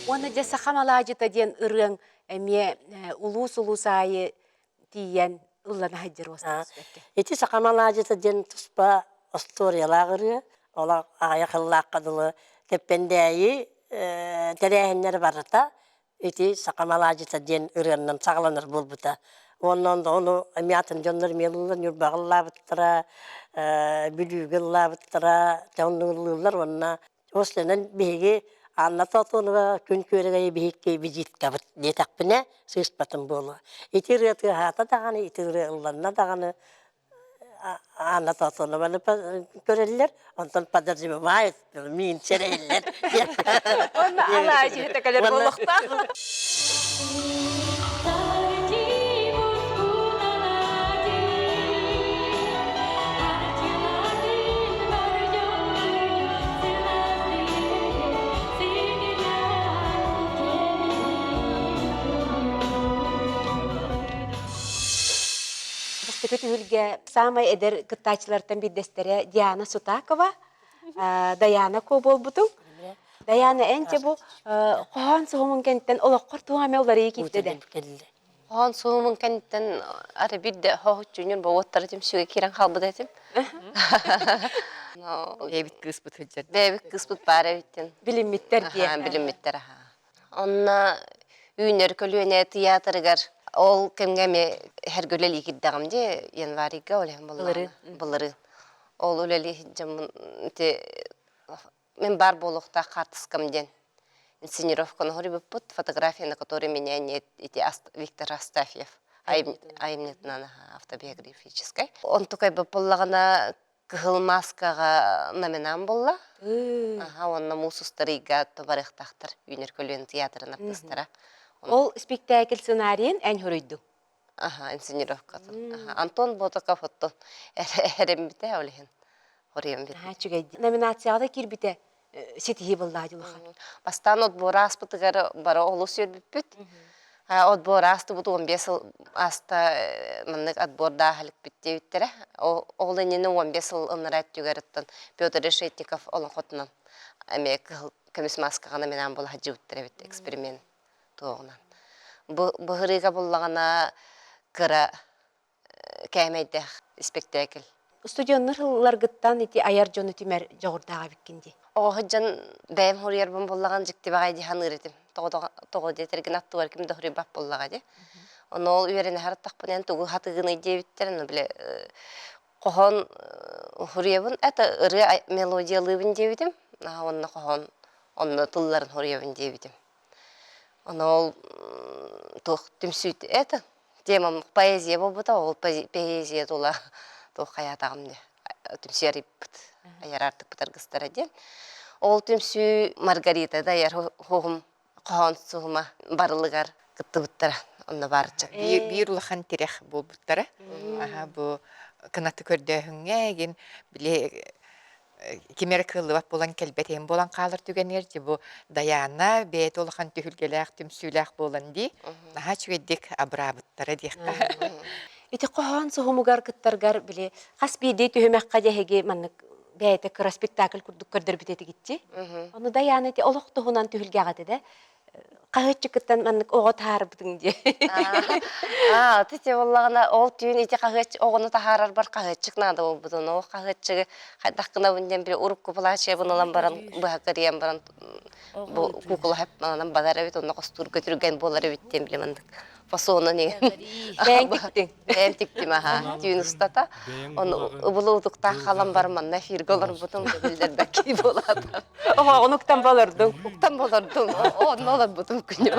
Уонна дьэ саха малаадьыта диэн ырыаҥ эмиэ улуус-улуус аайы тиийэн ыллана сылдьар уостаах Ити саха малаадьыта диэн туспа остуоруйалаах ырыа. Ол аҕыйах сыллаахха дылы Кэппэндээйи тэрээһиннэр барыта ити саха малаадьыта диэн ырыаннан саҕаланар буолбута. Уонна ону эмиэ атын дьоннор эмиэ ыллылар, Ньурбаҕа ыллаабыттара, Бүлүүгэ ыллаабыттара, дьэ оннук ыллыыллар уонна Осленан биһиги Анна Платонова күн күөрэгэйи биһикки визиткабыт диэтэхпинэ сыыспатым буолуо. Ити ырыа тыаһаата даҕаны, ити ырыа ылланна даҕаны Анна Платонованы көрөллөр, онтон подразумевает миин сэрэйэллэр. Уонна алаадьыта кэлэр буолуохтаах. Бастакы түһүлгэ саамай эдэр кыттааччылартан биирдэстэрэ Диана Сутакова, Даяна Ко буолбутуҥ. Даяна, эн дьэ бу хоһоон суһумун кэнниттэн олоххор туох эмэ уларыйыы киирдэ да? Хоһоон суһумун кэнниттэн ары биирдэ хоһуччунньун боуоттары түмсүүгэ киирэн хаалбыт этим. Бэйэбит кыыспыт сылдьар. Бэйэбит кыыспыт баар эбиттин. Билиммиттэр диэн. Билиммиттэр аха. Онно үүнэр көлүөнэ тыйаатырыгар ол кэмҥэ эмиэ эргэ үлэлии киирдэҕим дии январьга ол иһин былырыын былырыын ол үлэлии сылдьаммын ити Мин баар буолуохтаах хаартыскам диэн инсценировканы хоруйбуппут, фотография, на которой меня нет, ити Виктор Астафьев айымньытынан автобиографическай. Онтукайбыт буоллаҕына кыһыл мааскаҕа номинант буолла. Аха, уонна муус устар ыйга барыахтаахтар Үүнэр көлүөн театрын артыыстара. Ол спектакль сценарийын эн хоруйдуҥ? Аха, инсценировкатын. Аха, Антон Ботоков оттон эрэммитэ ол иһин хоруйан биэрбит. Наһаа үчүгэй. Номинацияҕа да киирбитэ ситиһии буоллаҕа улахан. Бастаан отбор ааспытыгар бары олус үөрбүппүт. Отбор аастыбыт 15 сыл ааста маннык отбордаах иликпит диэбиттэрэ. Ол иннинэ 15 сыл ынараа өттүгэр оттон Петр Решетников олоҥхотунан эмиэ кыһыл көмүс мааскаҕа номинант буола сылдьыбыттар эбит эксперимент туоҕунан. Бу быһырыыга буллаҕына кыра кээмэйдээх испэктээкил. Устудьуоннар ылларгыттан ити айар дьону түмэр дьоҕурдаах эбиккин дии. Оҕо сылдьан бэйэм хоруйарбын буллаҕын дьикти баҕайы дии саныыр этим. Тоҕо диэтэргин аттыбар ким да хоруйбат буоллаҕа дии. Ону ол үөрэнэ сырыттахпына эн тугу хатыгыный диэбиттэр, ону бile хоһоон хоруйабын, это ырыа мелодиялыыбын диэбитим. Уонна хоһоон онно тылларын хоруйабын диэбитим. Ону ол туох түмсүүт это темам поэзия буолбута, ол поэзия тула туох хайаатаҕым дии түмсүү арыйбыт, айар аартыкпыт аргыстара диэн. Ол түмсүү Маргарита да айар хоһум хоһоон суһума барылыгар кыттыбыттара онно баарча. Биир улахан тирэх буолбуттара. Аха бу кынаты көрдөөһүҥҥэ эгин били. Ким эрэ кыаллыбат буолан кэлбэт иһин буолан хаалар түгэнигэр дьэ бу Дайаана бэйэтэ улахан түһүлгэлээх түмсүүлээх буолан дии наһаа үчүгэйдик абыраабыттара диэххэ. Ити хоһоон суһумугар кыттаргар били хас биирдии түһүмэххэ дьэһиги маннык бэйэтэ кыра спектакль курдук көрдөрбүт этигитчи. Ону Дайаана ити олох туһунан түһүлгэҕэ да хаһыаччыкыттан маннык оҕо таһаарбытыҥ дии. Аа, ити буоллаҕына ол түүн ити хаһыач оҕону таһаарарбар хаһыаччык наада буолбутун. Ол хаһыаччыгы хайдах гынабын диэн били урукку плачебын ылан баран быһа кырыйан баран бу куукула манан барар эбит, онно хостуурга түргэн буолар эбит диэн били маннык фасонун иҥэн Бэйэҥ тиктиҥ. Бэйэм тиктим аха түүн устата. Ону ыбылы утуктаах халан бар манна эфиргэ олорбутум биллэрбэкки буолаатар. Оһоҕун уктан болордуҥ. Уктан болордум. Онно олорбутум күнү.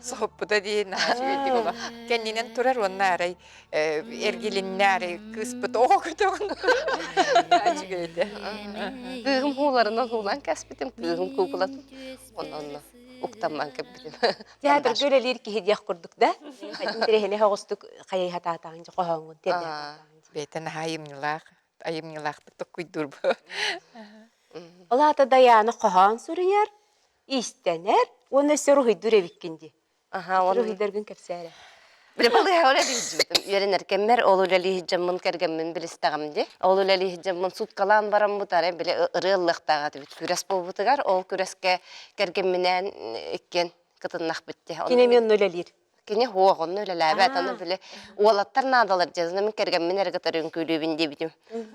Соһуппута дии наһаа үчүгэйдик олох. Кэннинэн турар уонна арай эргилиннэ арай кыыспыт оҕо көтөҕөн үчүгэй этэ. Кыыһым ууларынан уулаан кэспитим, кыыһым куукулатын онно онно уктамман кэппитим. Театрга үлэлиир киһи диэх курдук да интэриэһинэй соҕустук хайыһатаатаҕын хоһооҥҥун тиэрдэ Бэйэтэ наһаа айымньылаах айымньылаахтык токкуйдуур бу. Ол аата Дайаана хоһоон суруйар, иистэнэр уонна өссө уруһуйдуур эбиккин дии. Аха, Уруһуйдаргын кэпсээ эрэ. Били балыыһаҕа үлэлии сылдьыбытым. Үөрэнэр кэммэр ол үлэлии сылдьаммын кэргэммин билистэҕим дии. Ол үлэлии сылдьаммын суткалаан бараммыт арай били ырыа ыллыахтаах этибит күрэс буолбутугар. Ол күрэскэ кэргэмминээн иккиэн кытыннахпыт дии. Кини эмиэ онно үлэлиир. Кини суох, онно үлэлээбэт. Аны били уолаттар наадалар дьэ, мин кэргэммин эрэ кытары үҥкүүлүүбүн диэбитим.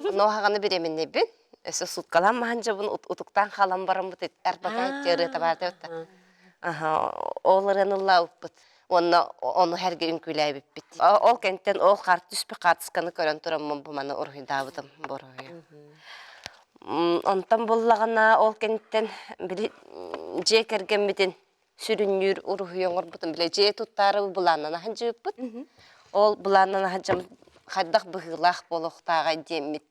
Онно аһаҕаны бириэмэннэйбин. Өссө суткалаан маһан дьабын утуктаан хаалан бараммыт арбакаайт ырыата баар диэбит. Аха, ол ырыаны ыллаабыппыт уонна ону сэргэ үҥкүүлээбиппит. Ол кэнтэн ол хаар түспүт хаартысканы көрөн тураммын бу маны уруһуйдаабытым бу уруһуйу. Онтон буллаҕына ол кэнниттэн били дьиэ кэргэммитин сүрүннүүр уруһуй оҥорбутум. Били дьиэ туттаары былааннана сылдьыбыппыт. Ол былааннана сылдьан хайдах быһыылаах буолуохтааҕай диэммит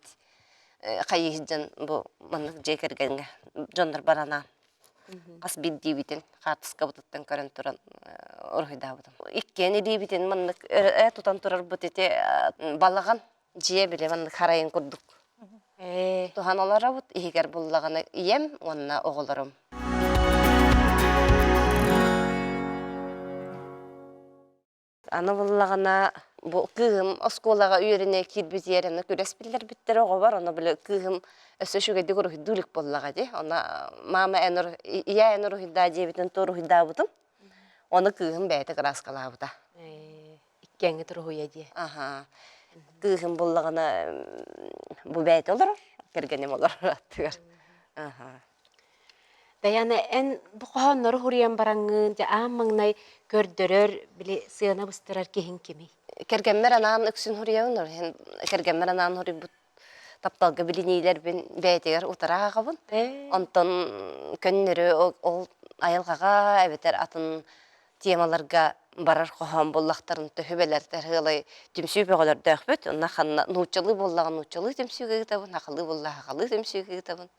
хайыы сылдьан бу маннык дьиэ кэргэҥҥэ дьоннор баранаан хас биирдиибитин хаартыскабытыттан көрөн туран уруһуйдаабытым. Иккиэн илиибитин маннык өрө тутан турарбыт ити балаҕан дьиэ били маннык харайын курдук туһан олоробут иһигэр буллаҕына ийэм уонна оҕолорум. Аны буллаҕына бу кыыһым оскуолаҕа үөрэнэ киирбитигэр аны күрэс биллэрбиттэр оҕобор, ону били кыыһым өссө үчүгэйдик уруһуйдуу илик буоллаҕа дии. Ону мама эн ийээ эн уруһуйдаа диэбитин то уруһуйдаабытым. Ону кыыһым бэйэтэ кырааскалаабыта. Иккиэҥҥит уруһуйа дии. Аха. Кыыһым буллаҕына бу бэйэтэ олорор, кэргэним олорор аттыгар. Аха. Даяна, эн бу хоһооннору суруйан бараҥҥын, дьэ аан маҥнай көрдөрөр, били сыана быстарар киһиҥ кимий? Кэргэммэр анаан үксүн суруйабын, ол иһин кэргэммэр анаан суруйбут тапталга билиниилэрбин бэйэтигэр утара ааҕабын. Онтон көннөрү ол айылҕаҕа эбэтэр атын темаларга барар хоһоон буоллахтарын төһүбэлэр ыалай түмсүү бөҕөлөрдөөхпүт. Онно ханна нууччалыы буоллаҕа нууччалыы түмсүүгэ ыытабын, сахалыы буоллаҕа сахалыы түмсүүгэ ыытабын.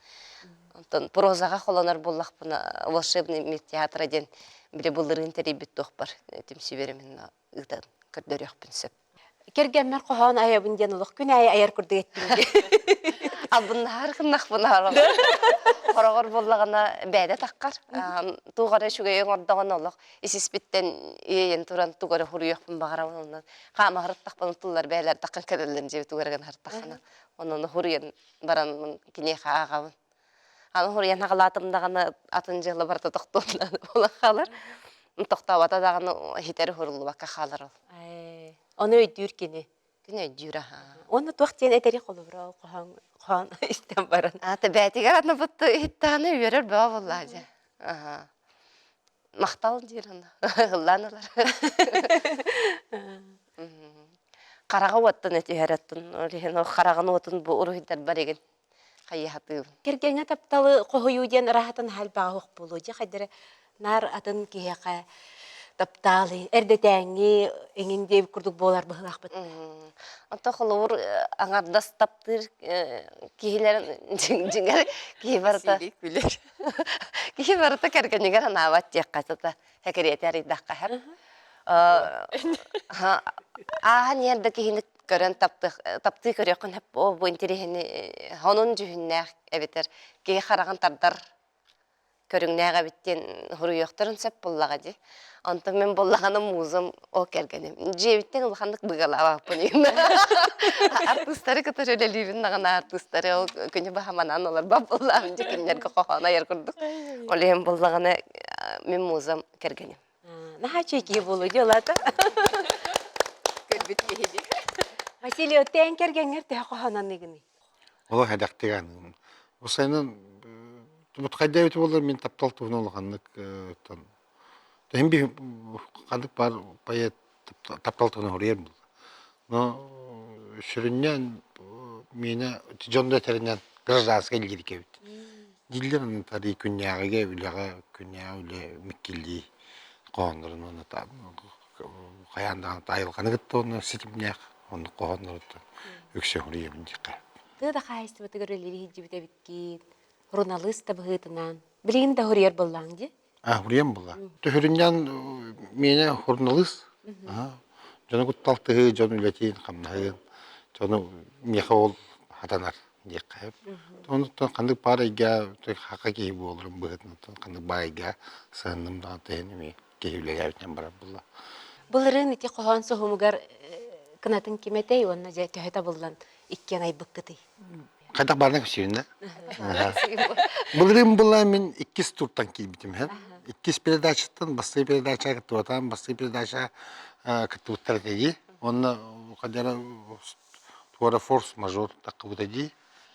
Онтон прозаҕа холонор буоллахпына волшебный мир театра диэн били былырыын тэрийбит туохпар түмсүүбэр мин ыытан көрдөрүөхпүн сөп. Кэргэммэр хоһоон айабын диэн олох күн аайы айар курдук эттим дии. Албыннаһар гыннахпын хороҕор буоллаҕына бэйэтэ таххар. Туох эрэ үчүгэйи оҥордоҕуна олох ис-испиттэн иэйэн туран тугу эрэ суруйуохпун баҕарабын онон хаама сырыттахпына тыллар бэйэлэр таххан кэлэллэр дьиэ тугу эрэ гына сырыттаххына онон суруйан баран киниэхэ ааҕабын. Аны суруйан аҕалаатым даҕаны атын дьыала барыта тохтуон буолан хаалар. Тохтообото даҕаны иһитэр уһуруллубакка хаалар ол. Ону өйдүүр кини. Кини өйдүүр аһаа. Уонна туох диэн этэри холобура хоһоон хоһоон истэн баран. Аата бээтигэр анабыт иһиттэҕинэ үөрэр бөҕө буоллаа дьэ. Аһаа. Махтал диир аны. Ыллаан ылар. Хараҕа уоттан этиһэр оттон ол иһин ол хараҕын уотун бу уруһуйдарбар игин хайыһатыыбын. Кэргэҥҥэ тапталы хоһуйуу диэн ыраахтан элбэҕэ суох буолуо дьэ хайдары наар атын киһиэхэ таптаалы эрдэтээҥҥи эҥин диэбит курдук буолар быһыылаахпыт. Онто холобур аҥардас таптыыр киһилэр дьиҥэр киһи барыта күлэр. Киһи барыта кэргэнигэр анаабат диэххэ сата сэкириэти арыйдахха һэр. Ааһан иһэр да киһини Көрөн таптыы көрүөххүн сөп оо бу интэриэһини сонун дьүһүннээх эбэтэр киһи хараҕын тардар көрүҥнээх эбит диэн суруйуохтарын сөп буоллаҕа дии. Онтон мин буоллаҕына музам ол кэргэним. Дьиэбиттэн улаханнык быгалаабаппын Артыыстары кытары үлэлиибин даҕаны артыыстары ол күнү быһа манаан олорбот буоллаҕым дьэ кинилэргэ хоһоон айар курдук. Ол иһин буоллаҕына мин музам кэргэним. Наһаа үчүгэй киһи буолуо дии олаата. Көрбүт киһи дии. Василий, оттон кэргэҥҥэр төһө хоһоон аныыгыный? Олох эдэхтик аныыбын. Бу сайынын тубутхайда эбит буоллар мин таптал туһунан улаханнык тон Иһин би ханнык баар поэт таптал туһунан суруйар буолла. Но сүрүннээн миэнэ дьон да этэринэн гражданскай лирика эбит. Дииллэр аны тарыы күннээҕигэ үлэҕэ күннээҕи үлэ миккиллии хоһооннорун уонна хайаан даҕаны айылҕаны кытта уонна ситимнээх оннук хоһоонноруттан үксэ суруйабын диэххэ. Тыа да хаһаайыстыбатыгар үлэлии сылдьыбыт эбиккит, суруналыыс да быһыытынан. Билигин да суруйар буоллаҕыҥ дии? А, суруйан буолла. Төһөрүнньэн миэнэ суруналыыс. Дьону кытта алтыһыы, дьон үлэтин, хамнаһын, дьону миэхэ ол хатанар диэххэ. Онуттан ханнык баар эйгэ хака киһи буоларым быһыытынан ханнык баар эйгэ сыһынным даҕаны тэһин эмиэ киһи үлэлээбитинэн барар буолла. Былырыын ити хоһоон суһумугар кынатын ким этэй уонна дьэ төһө табыллан иккиэн айбыккытый? Хайдах баарына кэпсиибин да? Былырыын была мин иккис туртан киирбитим һэн. Иккис передачаттан бастакы передача кыттыбатаҕым, бастакы передача кыттыбыттар этэ дии. Уонна хадьара туора форс-мажор таххыбыта дии.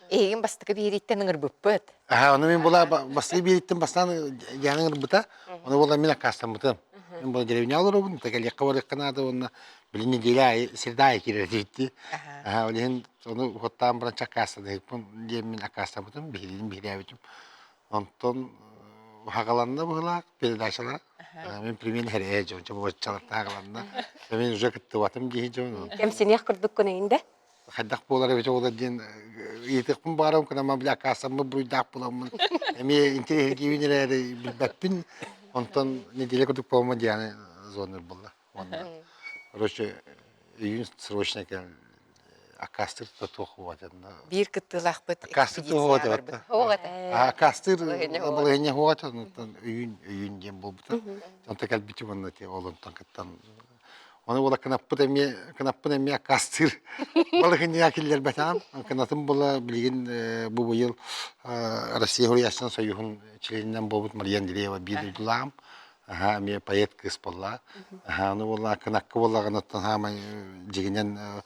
Эйигин бастакы биэрииттэн ыҥырбыппыт. Аха, ону мин була бастакы биэрииттэн бастаан Диана ыҥырбыта. Ону була мин аккаастаммытым. Мин була деревня олоробун, кэлиэххэ барыахха наада уонна били неделя аайы среда аайы киирэр этибит Аха, ол иһин ону уһуттаан баран аккаастаныһыкпын диэммин аккаастаммытым, биһириин биһирээбитим. Онтон хагаланна быһылаах передачалара. Мин примерно хэрээ дьон, чобуоччаларта хагаланна. Мин уже кыттыбатым дии дьон. Кэмсиниэх курдуккун эҥин да? Хайдах буолар эбит оҕолор диэн ыйытыахпын баҕарабын, кынама били аккаастаммыт буруйдаах буламмын. Эмиэ интэриэһиргиибин эрээри билбэппин. Онтон неделя курдук буолма Диана звонур буолла. Уонна, короче, июнь срочно кэл аккаастыыр туох буолуо Биир кыттыылаахпыт Аккаастыыр туох буолуо Аккаастыыр балаһыанньа суох этэ онтон өйүүн өйүүн диэн буолбута. Онто кэлбитим уонна ол онтон кыттан Ону буола кынаппыт эмиэ кынаппын эмиэ аккаастыыр балаһыанньаҕа киллэрбэтэҕим. Кынатым буола билигин бу быйыл Россия Суруйааччытын союһун чилиэнинэн буолбут Мария Андреева биир дойдулааҕым. Аһаа, эмиэ поэт кыыс буолла. Аһаа, ону буолла кынакка буоллаҕына хаамай дьигинэн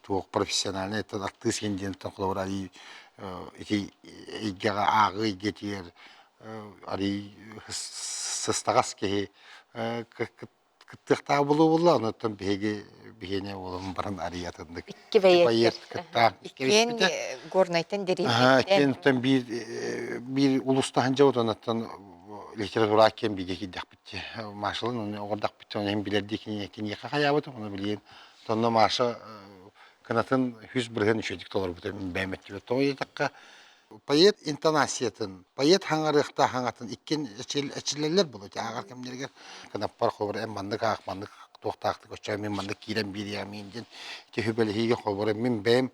туох профессиональный это артыыс диэн холобур арый ити эйгэҕэ ааҕыы эйгэтигэр арый сыстаҕас киһи кыттыахтаах буолуо буолла онуттан биһиги биһиэнэ уолум баран арый атыннык Икки поэт кыттаах Иккиэн Горнайтан дэриэбинэттэн Иккиэн биир биир улуустаһан дьабыт онуттан литература киэн бииргэ киирдэхпит Машалын оны оҕордахпыт оны иһин билэрдии киниэхэ хайаабытым оны билигин тонно Маша кынатын 100% үчүгэйдик толорбута бэйэм өттүбэр тоҕо диэтэххэ поэт интонациятын, поэт хаҥарыахтаах хаҥатын иккин эчиллэллэр буолуо ааҕар кэмнэригэр кынаппар холобура эн маннык аах маннык туохтаахтык оччоо мин маннык киирэн биэриэҕим диэн ити сүбэлэһиигэ холобура мин бэйэм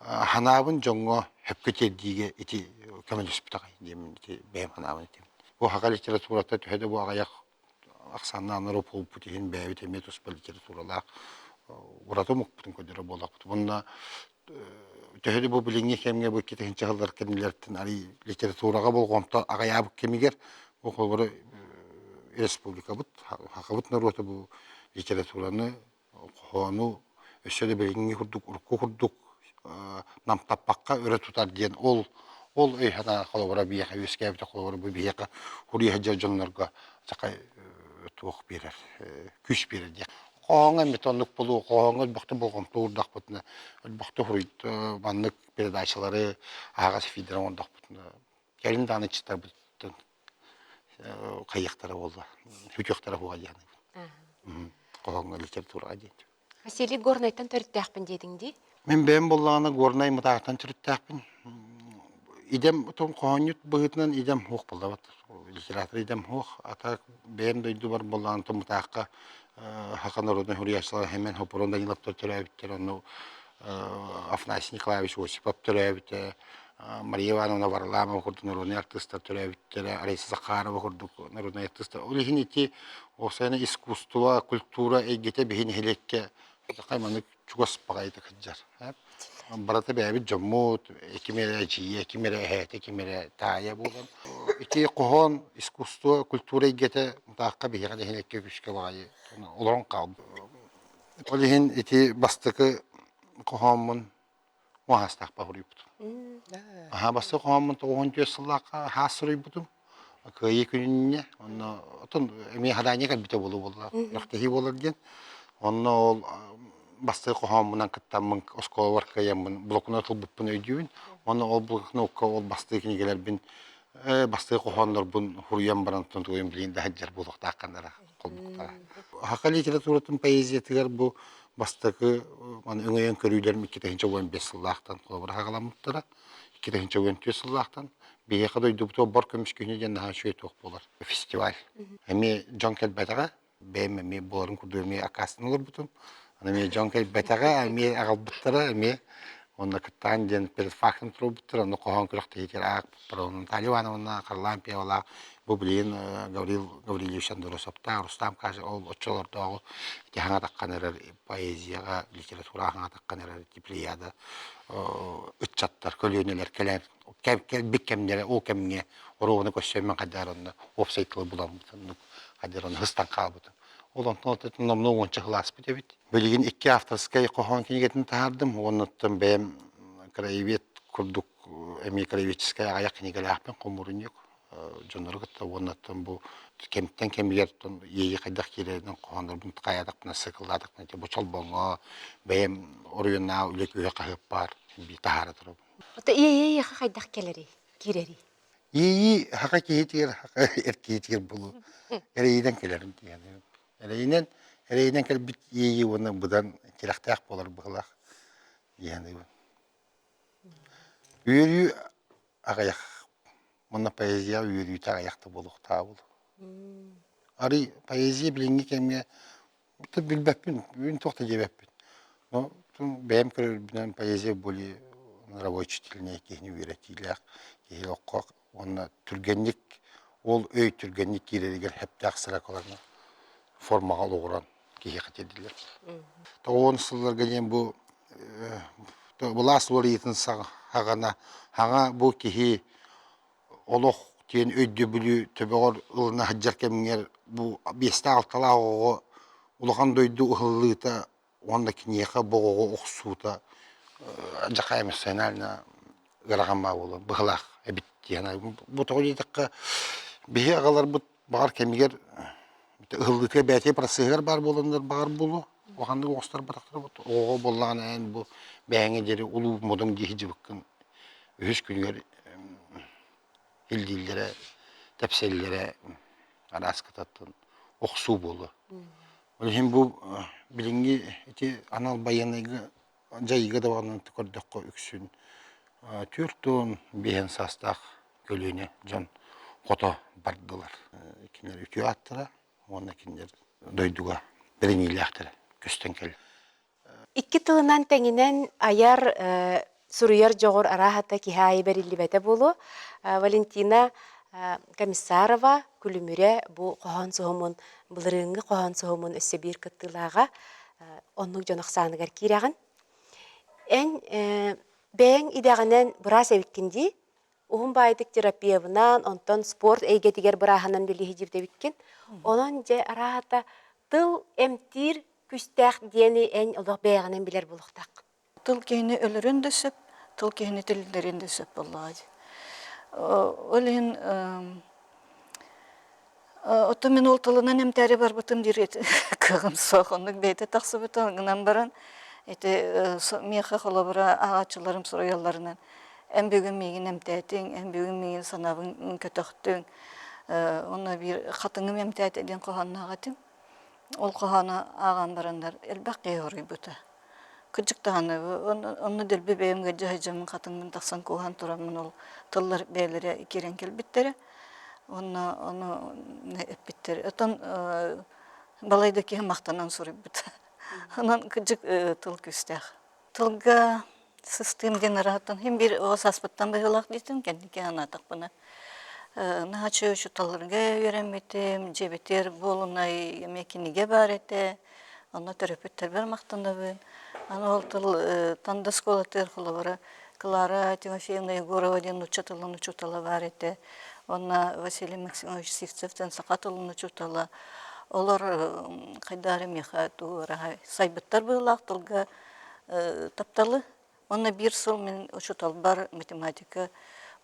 ханаабын дьоҥҥо сөпкө тиэрдиигэ ити көмөлөспүт аҕай диэммин ити бэйэм ханаабын этим бу саха литературата төһө да бу аҕыйах ахсааннаах норуот буолбут иһин бэйэбит эмиэ туспа литературалаах ураты омукпутун көрдөрөр буоллахпыт уонна төһө да бу билиҥҥи кэмҥэ бу 2000 сыллар кэннилэриттэн арый литератураҕа болҕомто аҕыйаабыт кэмигэр бу холобура республикабыт сахабыт норуота бу литератураны хоһоону өссө да билиҥҥи курдук урукку курдук намтаппакка өрө тутар диэн ол ол өй-санаа холобура биһиэхэ үөскээбитэ холобура бу биһиэхэ суруйа сылдьар дьоннорго саха туох биэрэр күүс биэрэр диэх хоһооҥҥо эмиэ оннук буолуо хоһооҥҥо элбэхтэ болҕомто уурдахпытына элбэхтэ суруйда маннык передачалары аһаҕас эфирдэр оҥордохпутуна кэлин даҕаны ыччаттарбытыттан хайыахтара буолла сүтүөхтэрэ суоҕа диэн хоһооҥҥо литератураҕа диэн Василий Горнайтан төрүттээхпин диэтиҥ дии Мин бэйэм буоллаҕына Горнай Мытаахтан төрүттээхпин. Идэм отон хоһоонньут быһыытынан идэм суох буоллабат. Литератор идэм суох. Ата бэйэм дойдубар буоллаҕына Тумутаахха Саха народнай суруйааччылара Хэмэн Хопурун Даниловтар төрөөбүттэр. Онно Афанасий Николаевич Осипов төрөөбүтэ, Мария Ивановна Варламова курдук народнай артыыстар төрөөбүттэрэ, Раиса Захарова курдук народнай артыыстар. Ол иһин ити уопсайынан искусство, культура эйгэтэ биһи нэһилиэккэ маннык чугас баҕайытык сылдьар. Барыта бэйэбит дьоммут, ким эрэ эдьиийэ, ким эрэ эһээтэ, ким эрэ таайа буолан. Ити хоһоон, искусство, культура эйгэтэ мутаахха биһиэхэ нэһилиэккэ күүскэ баҕайы олорон хаалбыт. Ол иһин ити бастакы хоһооммун уоһаастаахпа суруйбутум. Аһаа бастакы хоһооммун 94 сыллаахха хаас суруйбутум. Кыайыы күнүннэ. Онно отон эмиэ хадаанньа кэлбитэ буолуо буолла. Күрэхтэһии буолар диэн. Онно ол бастакы хоһооммунан кыттаммын оскуолабар кыайаммын блокнот ылбыппын өйдүүбүн. Онно ол блокнокка ол бастакы кинигэлэрбин бастакы хоһооннорбун суруйан баран тугуйун билигин да сылдьар буолуохтаахханнара холбуктара. Саха литературатын поэзиятыгар бу бастакы маны өҥөйөн көрүүлэрим 2015 сыллаахтан холобура хаҕаламмыттара. 2014 сыллаахтан биһиэхэ дойдубутугар бор көмүс күнэ диэн наһаа үчүгэй туох буолар фестиваль. Эмиэ дьон кэлбэтэҕэ, бэйэм эмиэ буоларын курдук эмиэ аккаастанан олорбутум. Аны эмиэ дьон кэлбэтэҕэ, эмиэ аҕалбыттара, эмиэ уонна кыттаан диэн перед фактом туруорбуттара, онно хоһоон күрэхтэһиитигэр аахпыппар, онон Наталья Ивановна Харлампьевалаах бу билигин Гаврил Гаврильевич Андросовтаах, Рустам Кажа ол оччолордооҕу ити хаҥатаххан эрэр поэзияҕа, литератураҕа хаҥатаххан эрэр плеяда ыччаттар, көлүөнэлэр кэлэн кэлбит кэмнэрэ ол кэмҥэ оруобуна көрсөммүн хайдаар онно уопсай тылы буламмыт хайдаар онно ыстан хаалбытым. Ол онтон номнуо уонча сыл эбит. Билигин икки авторскай хоһоон кинигэтин таһаардым. Уоннаттан бэйэм краевед курдук эмиэ краеведческай аҕыйах кинигэлээхпин хомуурунньук дьоннору кытта уоннаттан бу кэмтэн кэмигэр иэйии хайдах киирэринэн хоһооннорбун хайаатахпына сыкыллаатахпына бу чолбоҥҥо бэйэм оройуоннааҕы үлэ күүһэ хаһыаппар таһаара турабын. Ото иэйии хайдах кэлэрий, киирэрий? Иэйии хака киһитигэр, хака эр киһитигэр булу эрэйинэн кэлэрин диэн. Эрэйинэн, эрэйинэн кэлбит иэйии уонна быдан тирэхтээх буолар быһылаах диэн. Үөрүү аҕыйах Уонна поэзия үөрүүтэ аҕыйах да буолуохтааҕа буолуо. Арый поэзия билиҥҥи кэмҥэ билбэппин, мин туох да диэбэппин. Но бэйэм көрөрбүнэн поэзия более рабочительнай киһини үөрэтиилээх киһи олоххо уонна түргэнник ол өй түргэнник киирэригэр сөптөөх строкаларынан формаҕа олоҕуран киһиэхэ тиэрдиллэр. Тоҕуон сылларга диэн бу былаас уларыйыытын саҕана хаҥа бу киһи олох диэн өйдөбүлү төбөҕөр ылына сылдьар кэмҥэр бу биэстээх-алталаах оҕоҕо улахан дойду ыһыллыыта уонна киниэхэ бу оҕоҕо охсуута дьахай эмоционально ыарахан баа буолуо быһылаах эбит диэн бу тоҕо диэтэххэ биһи аҕаларбыт баҕар кэмигэр ыһыллыытыгар бэйэтигэр процеһыгар баар буоланнар баҕар буолуо улаханнык оҕустарбатахтара оҕоҕо буоллаҕына эн бу бэйэҥэ диэри улуу модун дии сылдьыбыккын үһүс күнүгэр илдииллэрэ тэпсэллэрэ арааскататтан охсуу буолуо ол иһин бу билиҥҥи ити анал байыаннайга дьайыыга даҕаны көрдөххө үксүн 45 саастаах көлүөнэ дьон хото бардылар. Кинилэр үтүө ааттара уонна кинилэр дойдуга бэриниилээхтэрэ көстөн кэллэ. Икки тылынан тэҥинэн айар, суруйар дьоҕур арааһата киһи аайы бэриллибэтэ буолуо. Валентина Комиссарова Күлүмүрэ бу хоһоон суһумун, былырыыҥҥы хоһоон суһумун өссө биир кыттыылааҕа оннук дьон ахсааныгар киирэҕин. Эн бэйэҥ идэҕинэн быраас эбиккин дии? Уһун баайдык терапевынан, онтон спорт эйгэтигэр бырааһынан билиһи эбиккин. Онон дьэ араата тыл эмтиир күстээх диэни эн олох бэйэҕинэн билэр буолуохтааххын. Тыл киһини өлөрүн да сөп, тыл киһини тиллэрин да сөп буоллаҕа дии. Ол иһин Оттон мин ол тылынан эмтээри барбытым диир кыаҕым суох. Оннук бэйэтэ тахсыбыта гынан баран ити миэхэ холобура ааҕааччыларым суруйалларынан эн бүгүн миигин эмтээтиҥ, эн бүгүн миигин санаабын көтөхтүҥ, уонна биир хатыҥым эмтээтэ диэн хоһоонноох этим. Ол хоһоону ааҕан бараннар элбэх киһи хоруйбута. Кырдьык даҕаны, онно дэлби бэйэм ыалдьа сылдьаммын хатыҥмын тахсан кууһан тураммын ол тыллар бэйэлэрэ киирэн кэлбиттэрэ. Уонна ону эппиттэр. Оттон балай да киһи махтанан суруйбут. Онон кырдьык тыл күүстээх. Тылга сыстыым диэн араһыттан иһин биир оҕо сааспыттан быһыылаах диэтим, кэнники анаатахпына наһаа үчүгэй учууталларга үөрэммитим, дьиэбитигэр буолунай эмиэ кинигэ баар этэ, онно төрөппүттэрбэр махтанабын. Аны ол тыл Танда оскуолатыгар холобура Клара Тимофеевна Егорова диэн нуучча тылын учуутала баар этэ. Уонна Василий Максимович Сивцев диэн саха тылын учуутала. Олор хайдах эрэ миэхэ тугу эрэ сайбыттар быһыылаах тылга тапталы. Уонна биир сыл мин учууталбар математика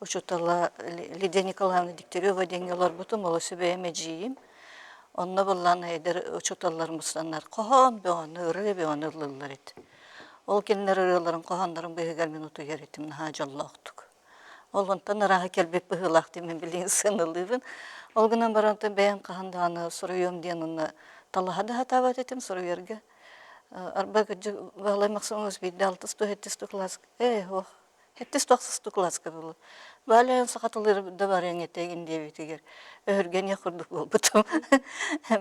учуутала Лидия Николаевна Дегтярева диэҥҥэ олорбутум, ол өссө бэйэм эдьиийим. Онно былаан эдэр учууталлар мустаннар хоһоон бөҕөнү, ырыа бөҕөнү ыллыыллар этэ. Ол кинилэр ырыаларын, хоһооннорун быыһыгар мин утуйар этим наһаа дьоллоохтук. Ол онтон арааһа кэлбит быһыылаах диэн мин билигин сыаналыыбын. Ол гынан баран бэйэм хаһан даҕаны суруйуом диэн онно талаһа да сатаабат этим суруйарга. Арба кырдьык Баһылай Максимович биирдэ алтыс ту сэттис ту кылаас ээ ох сэттис тахсыс ту кылааска буолуо. Валя саха тылыгар да барыаҥ этэ диэбитигэр өһүргэниэх курдук буолбутум.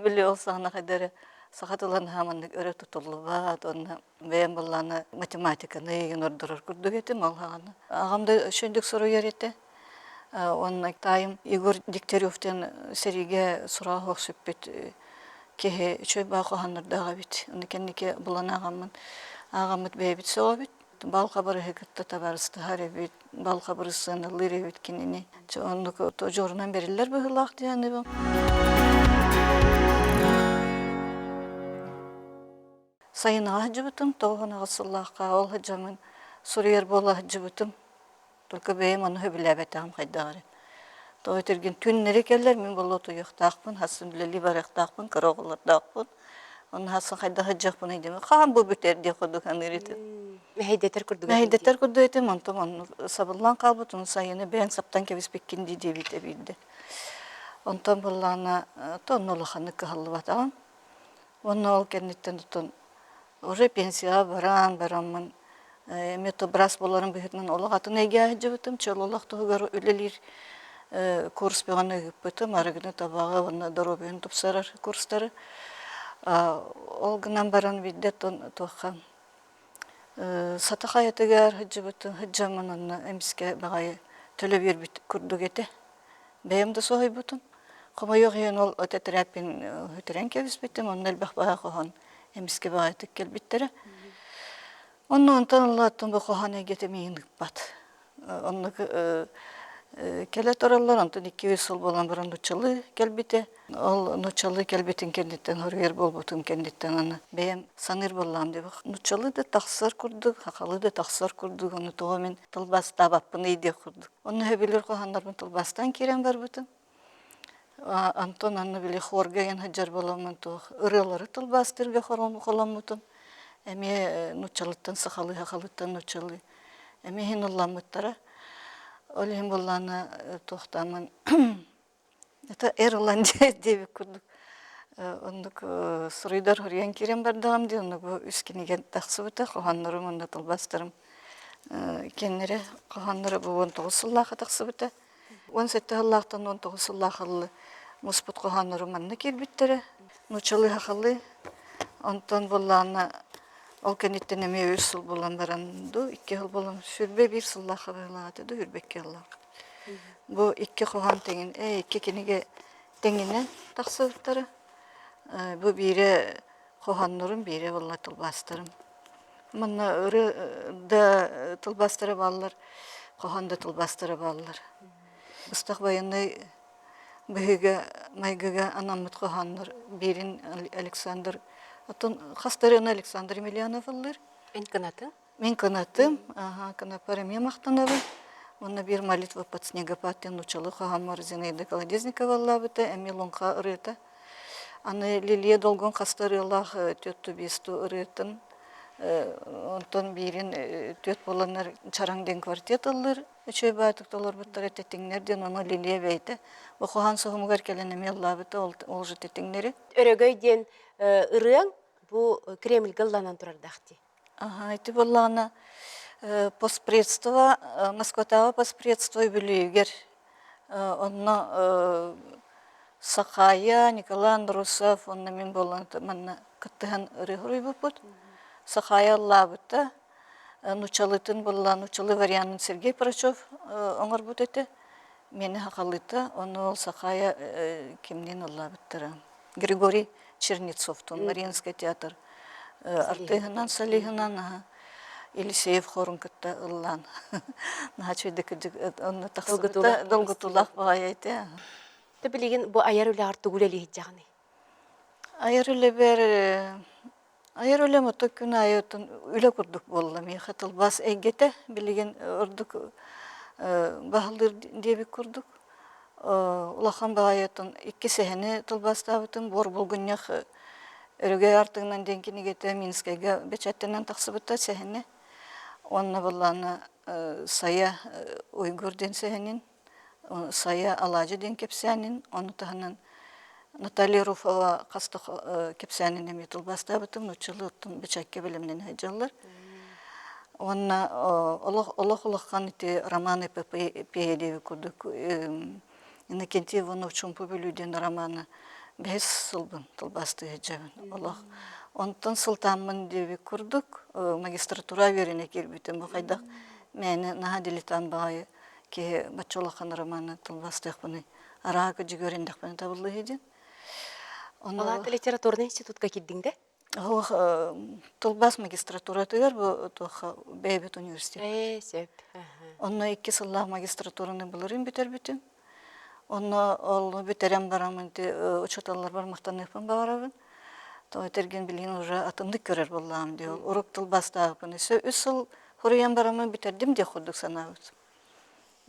Били ол саҕана хайда эрэ саха тыла наһаа маннык өрө тутуллубат уонна бэйэм былаана математиканы ыйын ордорор курдук этим ол саҕана. Аҕам да үчүгэйдик суруйар этэ. Уонна таайым Егор Дегтярев диэн сэриигэ сураҕа суох сүппүт киһи үчүгэй баа хоһооннордоох эбит. Ону кэнники булан ааҕаммын, ааҕаммыт бэйэбит сөҕөбүт. Бал хабырыһы кытта табаарыстаһар эбит, бал хабырыс сыаналыыр эбит кинини. Оннук дьуорунан бэриллэр быһыылаах диэн Сайынаҕа сылдьыбытым, 98 сыллаахха ол сылдьаммын суруйар буола сылдьыбытым. Только бэйэм ону сөбүлээбэтэҕим хайдах эрэ. Тоҕо этэргин түннэри кэллэр мин буолла утуйуохтаахпын, хассын үлэлии барыахтаахпын, кыра оҕолордоохпун. Онно хассын хайдах сылдьыахпыный диэмин, хаһан бу бүтэр диэх курдук саныыр этим. Мэһэйдэтэр курдук Мэһэйдэтэр курдук этим, онтум оннук сабыллан хаалбыт, ону сайыны бэйэҥ саптан кэбиспиккин дии диэбитэ биирдэ. Онтон буоллаҕына, то онно улаханнык кыһаллыбатаҕым. Уонна ол кэнниттэн оттон уже пенсияҕа баран бараммын эмиэ то быраас буоларым быһыытынан олох атын эйгэҕэ сылдьыбытым. Чөл олох туһугар үлэлиир курс бөҕөнү ыыппытым. Арыгыны, табаҕы уонна доруобуйаны тупсарар курстары. Ол гынан баран биирдэ оттон туохха Сата хайатыгар сылдьыбытым, сылдьаммын онно эмискэ баҕайы төлө биэрбит курдук этэ. Бэйэм да соһуйбутум. Хомойуох иһин ол тэтэрээппин сүтэрэн кэбиспитим, онно элбэх баҕа хоһоон эмискэ баҕайытык кэлбиттэрэ. Онно онтон ыллааттым бу хоһоон эйгэтэ миигин ыыппат. Оннук кэлэ тураллар, онтон 2-3 сыл буолан баран нууччалыы кэлбитэ. Ол нууччалыы кэлбитин кэнниттэн, хоруйар буолбутун кэнниттэн аны бэйэм саныыр буоллаҕым дии. Нууччалыы да тахсар курдук, сахалыы да тахсар курдук, ону тоҕо мин тылбаастаабаппыный диэх курдук. Онно сөбүлүүр хоһооннорбун тылбаастаан киирэн барбытым. Антон анны били хорга эн сылдьар буоламмын туох ырыалары тылбаастыырга холоммутум. Эмиэ нууччалыттан сахалыы, сахалыттан нууччалыы эмиэ иһин ылламмыттара. Ол иһин буоллаҕына туохтааммын это эр ылан диэбит курдук оннук суруйдар суруйан киирэн бардаҕым дии оннук бу үс кинигэ тахсыбыта хоһооннорум уонна тылбаастарым кинилэри хоһоонноро бу 19 сыллаахха тахсыбыта 17 сыллаахтан 19 сыллаах ыллы муспут хоһооннорум манна киирбиттэрэ нууччалыы сахалыы онтон буоллаҕына ол кэнниттэн эмиэ үс сыл буолан баран дуу икки сыл буолан 21 сыллаахха быһыылаах дуу 22 сыллаах бу икки хоһоон тэҥин ээ икки кинигэ тэҥинэн тахсыбыттара бу биирэ хоһооннорум биирэ буолла тылбаастарым Манна ырыа да тылбаастара бааллар, хоһоон да тылбаастара бааллар. Быстах байыаннай быһыыга-майгыга анаммыт хоһооннор биирин Александр, оттон хас да ырыаны Александр Емельянов ыллыыр. Эн кынатыҥ? Мин кынатым, аха, кынаппар эмиэ махтанабын. Уонна биир молитва под снегопад диэн нууччалыы хоһооммор Зинаида Колодезникова ыллаабыта, эмиэ Луҥха ырыата. Аны Лилия Долгун хаста ырыалаах түөрт биэстүү ырыатын онтон биирин түөрт буоланнар Чараҥ диэн квартет ыллыыр үчүгэй баайтык толорбуттара тэтиҥнэр диэн ону Лилия бэйэтэ бу хоһоон соһумугар кэлэн эмиэ ыллаабыта ол ол же тэтиҥнэри. Өрөгөй диэн ырыаҥ бу Кремльгэ ылланан турардаах дии. Аха, ити буоллаҕына постпредство Москватааҕы постпредство үбүлүөйүгэр. Онно Сахая, Николай Андросов уонна мин буолан манна кыттыһан ырыа суруйбуппут. Сахая ыллаабыта. Нучалытын буолла нучалы варианын Сергей Прочев оҥорбут этэ. Миэнэ сахалыыта, ону ол Сахая кимниин ыллаабыттара. Григорий Чернецовтун, Мариинский театр артыыһынан, солиһынан Елисеев хорун кытта ыллаан наһаа үчүгэйдик кырдьык онно тахсыбыта долгутуулаах баҕайы этэ. Ты билигин бу айар үлэҕэр тугу үлэлииһдьэҕиний? Айар үлэбэр Айар үлэм ото күн аайы оттон үлэ курдук буолла миэхэ тылбаас эйгэтэ билигин ордук баһылыыр диэбит курдук. Улахан баҕайы оттон икки сэһэни тылбаастаабытым Буор булгунньах Өрөгөй аартыгынан диэн кинигэтэ Минскэйгэ бэчээттэнэн тахсыбыта сэһэнэ. Уонна былаана Сайа Уйгур диэн сэһэнин Сайа Алаадьы диэн кэпсээнин, ону таһынан Наталья Руфова хас да кэпсээнин эмиэ тылбаастаабытым, нууччалыыттан бэчээккэ бэлэмнэнэ сылдьаллар. Уонна олох олох улахан ити роман эпопея диэбит курдук Иннокентий Иванов Чумпу Бүлүү диэн романы бэһис сылбын тылбаастыы сылдьабын. Олох онтон сылтааммын диэбит курдук магистратура үөрэнэ киирбитим. Бу хайдах мээнэ наһаа дилетант баҕайы киһи бачча улахан романы тылбаастыахпыный, арааһа кырдьык үөрэндэхпинэ табыллыыһы диэн. Ону Ол литературный институтка киирдиҥ да? Оһох тылбаас магистратуратыгар бу туохха бэйэбит университет. Ээ, сөп. Онно икки сыллаах магистратураны былырыын бүтэрбитим. Онно ол бүтэрэн бараммын учууталларбар махтаныахпын баҕарабын. Тоҕо этэргин билигин уже атыннык көрөр буоллаҕым дии. Урук тылбаастаабыппын өссө үс сыл Хоруйан бараммын бүтэрдим диэх курдук санаабытым.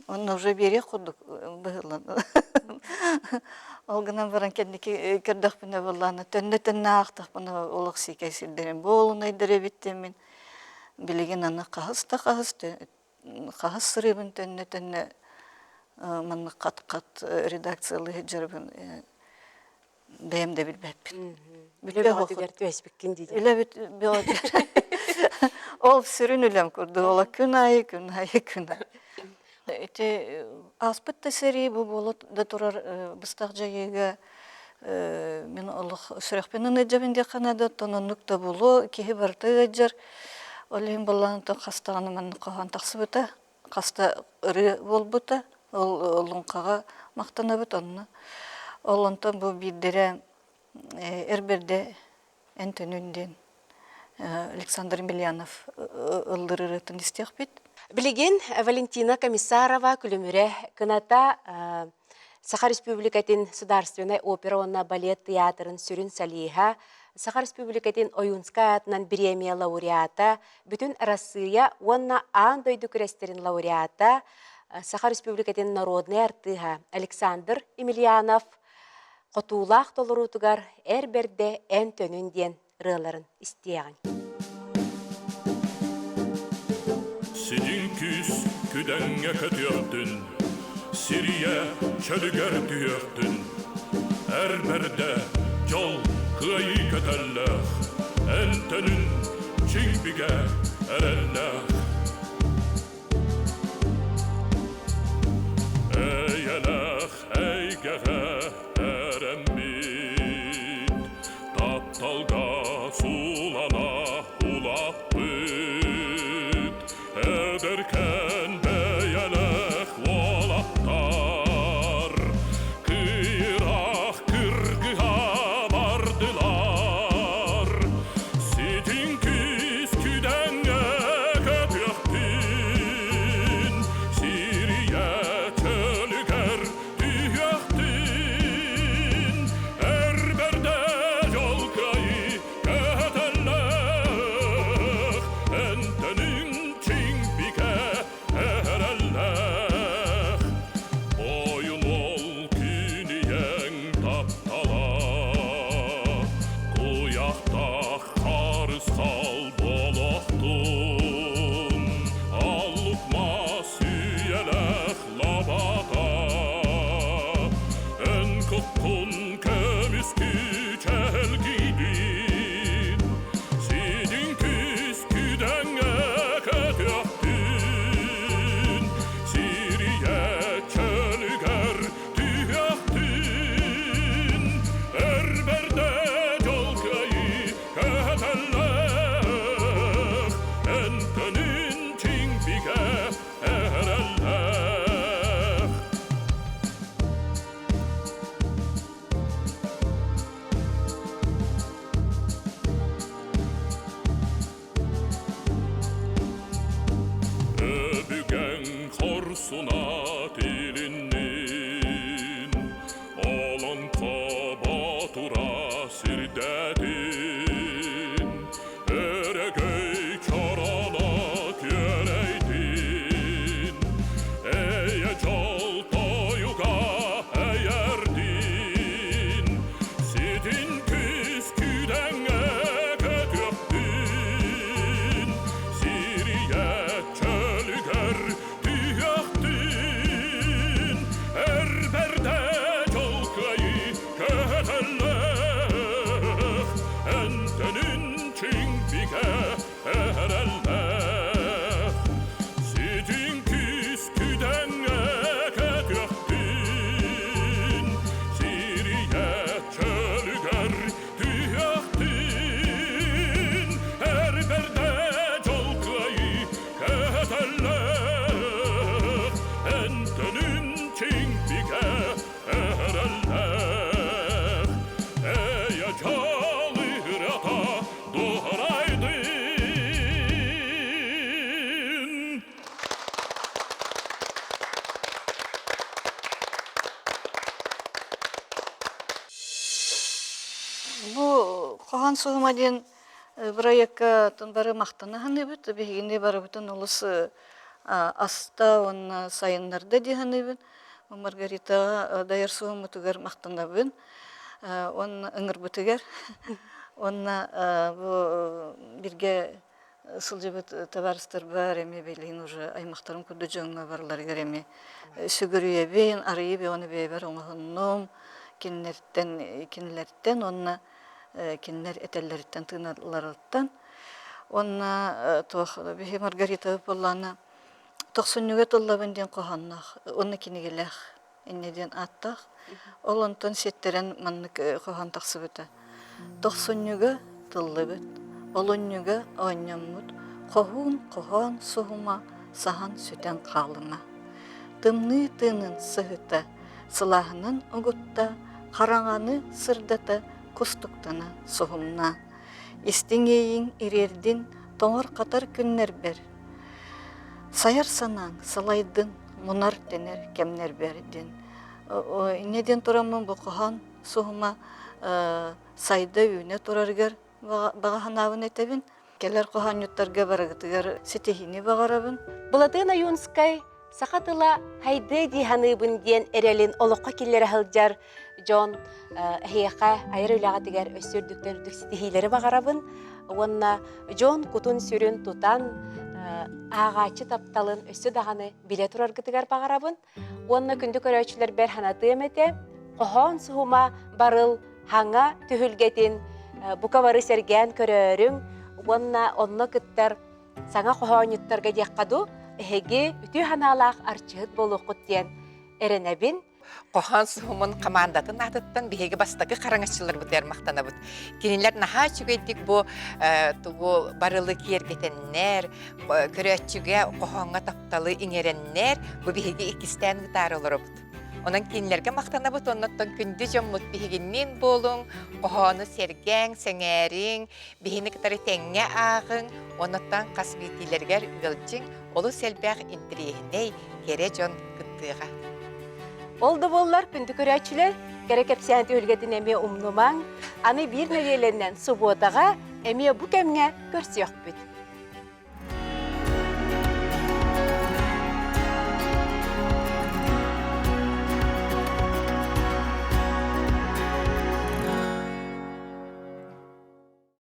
Онно уже биэриэх курдук быһыылан. Ол гынан баран кэнники көрдөхпүнэ буоллаҕына төннө-төннө аахтахпына олох сиикэй сирдэрим буолунайдар эбит диэммин билигин аны хаһыс да хаһыс хаһыс сырыыбын төннө-төннө маннык хат-хат редакциялыы сылдьарбын бэйэм да билбэппин. Үлэ бөҕөтүгэр түбэспиккин дии. Үлэ бөҕөтүгэр. Ол сүрүн үлэм курдук. Ола күн аайы, күн аайы, күн аайы. Ити ааспыт да сэрии бу буола да турар быстах дьайыыга мин олох сүрэхпин ыдьабын диэххэ наада, оттон оннук да буолуо, киһи барыта ыалдьар. Ол иһин буоллаҕына хастаҕына маннык хоһоон тахсыбыта. Хаста ырыа буолбута, ол луҥхаҕа махтанабыт онно. Ол онтон бу биирдэрэ эр бэрдэ эн төнүн диэн Александр Емельянов ыллыр ырыатын истиэхпит. Билигин Валентина Комиссарова Күлүмүрэ кыната Саха Республикатын Судаарственнай опера уонна балет театрын сүрүн солиһа, Саха Республикатын Ойуунскай аатынан бириэмийэ лауреата, Бүтүн Арассыыйа уонна аан дойду күрэстэрин лауреата, Саха Республикатын народнай артыыһа Александр Емельянов хотуулаах толоруутугар «Эр бэрдэ эн төнүн» диэн ырыаларын истиэҕиҥ. Сидиҥ күүс күдэҥҥэ көтүөхтүн, сирийэ чөлүгэр түһүөхтүн. Эр бэрдэ дьол кыайыы көтөллөөх, эн төнүн чиҥ бигэ эрэллээх. Эйэлээх эйгэҕэ эрэммит, тапталга суулана улааппыт, эдэркээн бэйэлээх уолаттар кыйыраах кыргыһа бардылар. Ситиҥ күүс күдэҥҥэ көтүөхтүн. Хоһоон суһума диэн бырайыакка бары махтана саныыбыт. Биһигини барыбытын олус аста уонна сайыннарда дии саныыбын. Маргаритаҕа дайар суһуммутугар махтанабын. Уонна ыҥырбытыгар. Уонна бу биргэ сылдьыбыт табаарыстарбар эмиэ билигин уже аймахтарым курдук дьоҥҥо барыларыгар эмиэ сүгүрүйэбин, арыйы бөҕөнү бэйэбэр оҥоһуннум кинилэртэн кинилэртэн уонна кинилэр этэллэриттэн тыыналларыттан уонна туох биһи Маргарита буоллаҕына тохсунньуга тыллабын диэн хоһоонноох уонна кинигэлээх инньэ диэн ааттаах. Ол онтон сиэттэрэн маннык хоһоон тахсыбыта. Тохсунньуга тыллыбыт, олунньуга оонньоммут, хоһуун хоһоон суһума саһан сүтэн хаалыма. Тымныы тыынын сыһыта, сылааһынан угутта, хараҥаны сырдата, кустуктана суһумна. Истиҥ иэйиҥ ириэрдин тоҥор-хатар күннэрбэр, Сайар санааҥ салайдын, мунар-тэнэр кэмнэрбэр диэн. Инньэ диэн тураммын бу хоһоон суһума сайда-үүнэ турарыгар баҕа санаабын этэбин. Кэлэр хоһоонньуттарга барыгытыгар ситиһиини баҕарабын. Былатыан Ойуунскай саха тыла хайдыа дии саныыбын диэн эрэлин олоххо киллэрэ сылдьар дьон эһиэхэ айар үлэҕитигэр өссө үрдүктэн үрдүк ситиһиилэри баҕарабын уонна дьон кутун-сүрүн тутан ааҕааччы тапталын өссө даҕаны билэ тураргытыгар баҕарабын уонна күндү көрөөччүлэрбэр санатыам этэ хоһоон суһума барыл хаҥа түһүлгэтин бука бары сэргээн көрөөрүҥ уонна онно кыттар саҥа хоһоонньуттарга диэххэ дуу, эһиги үтүө санаалаах арчыһыт буолуоххут диэн эрэнэбин. Хоһоон суһумун хамаандатын аатыттан биһиги бастакы хараҥаччыларбытыгар махтанабыт. Кинилэр наһаа үчүгэйдик бу тугу барылы киэргэтэннэр, көрөөччүгэ хоһооҥҥо тапталы иҥэрэннэр, бу биһиги иккистээн ыытаары олоробут. Онон кинилэргэ махтанабыт, оннуттан күндү дьоммут биһигинниин буолуҥ, хоһоону сэргээҥ, сэҥээриҥ, Биһини кытары тэҥҥэ ааҕыҥ, онуттан хас биирдиилэригэр ыалдьыҥ, олус элбэх интэриэһинэй, кэрэ дьон кыттыаҕа. Ол да буоллар, күндү көрөөччүлэр, кэрэ кэпсээн түһүлгэтин эмиэ умнумаҥ. Аны биир нэдиэлэнэн субуотаҕа эмиэ бу кэмҥэ көрсүөхпүт.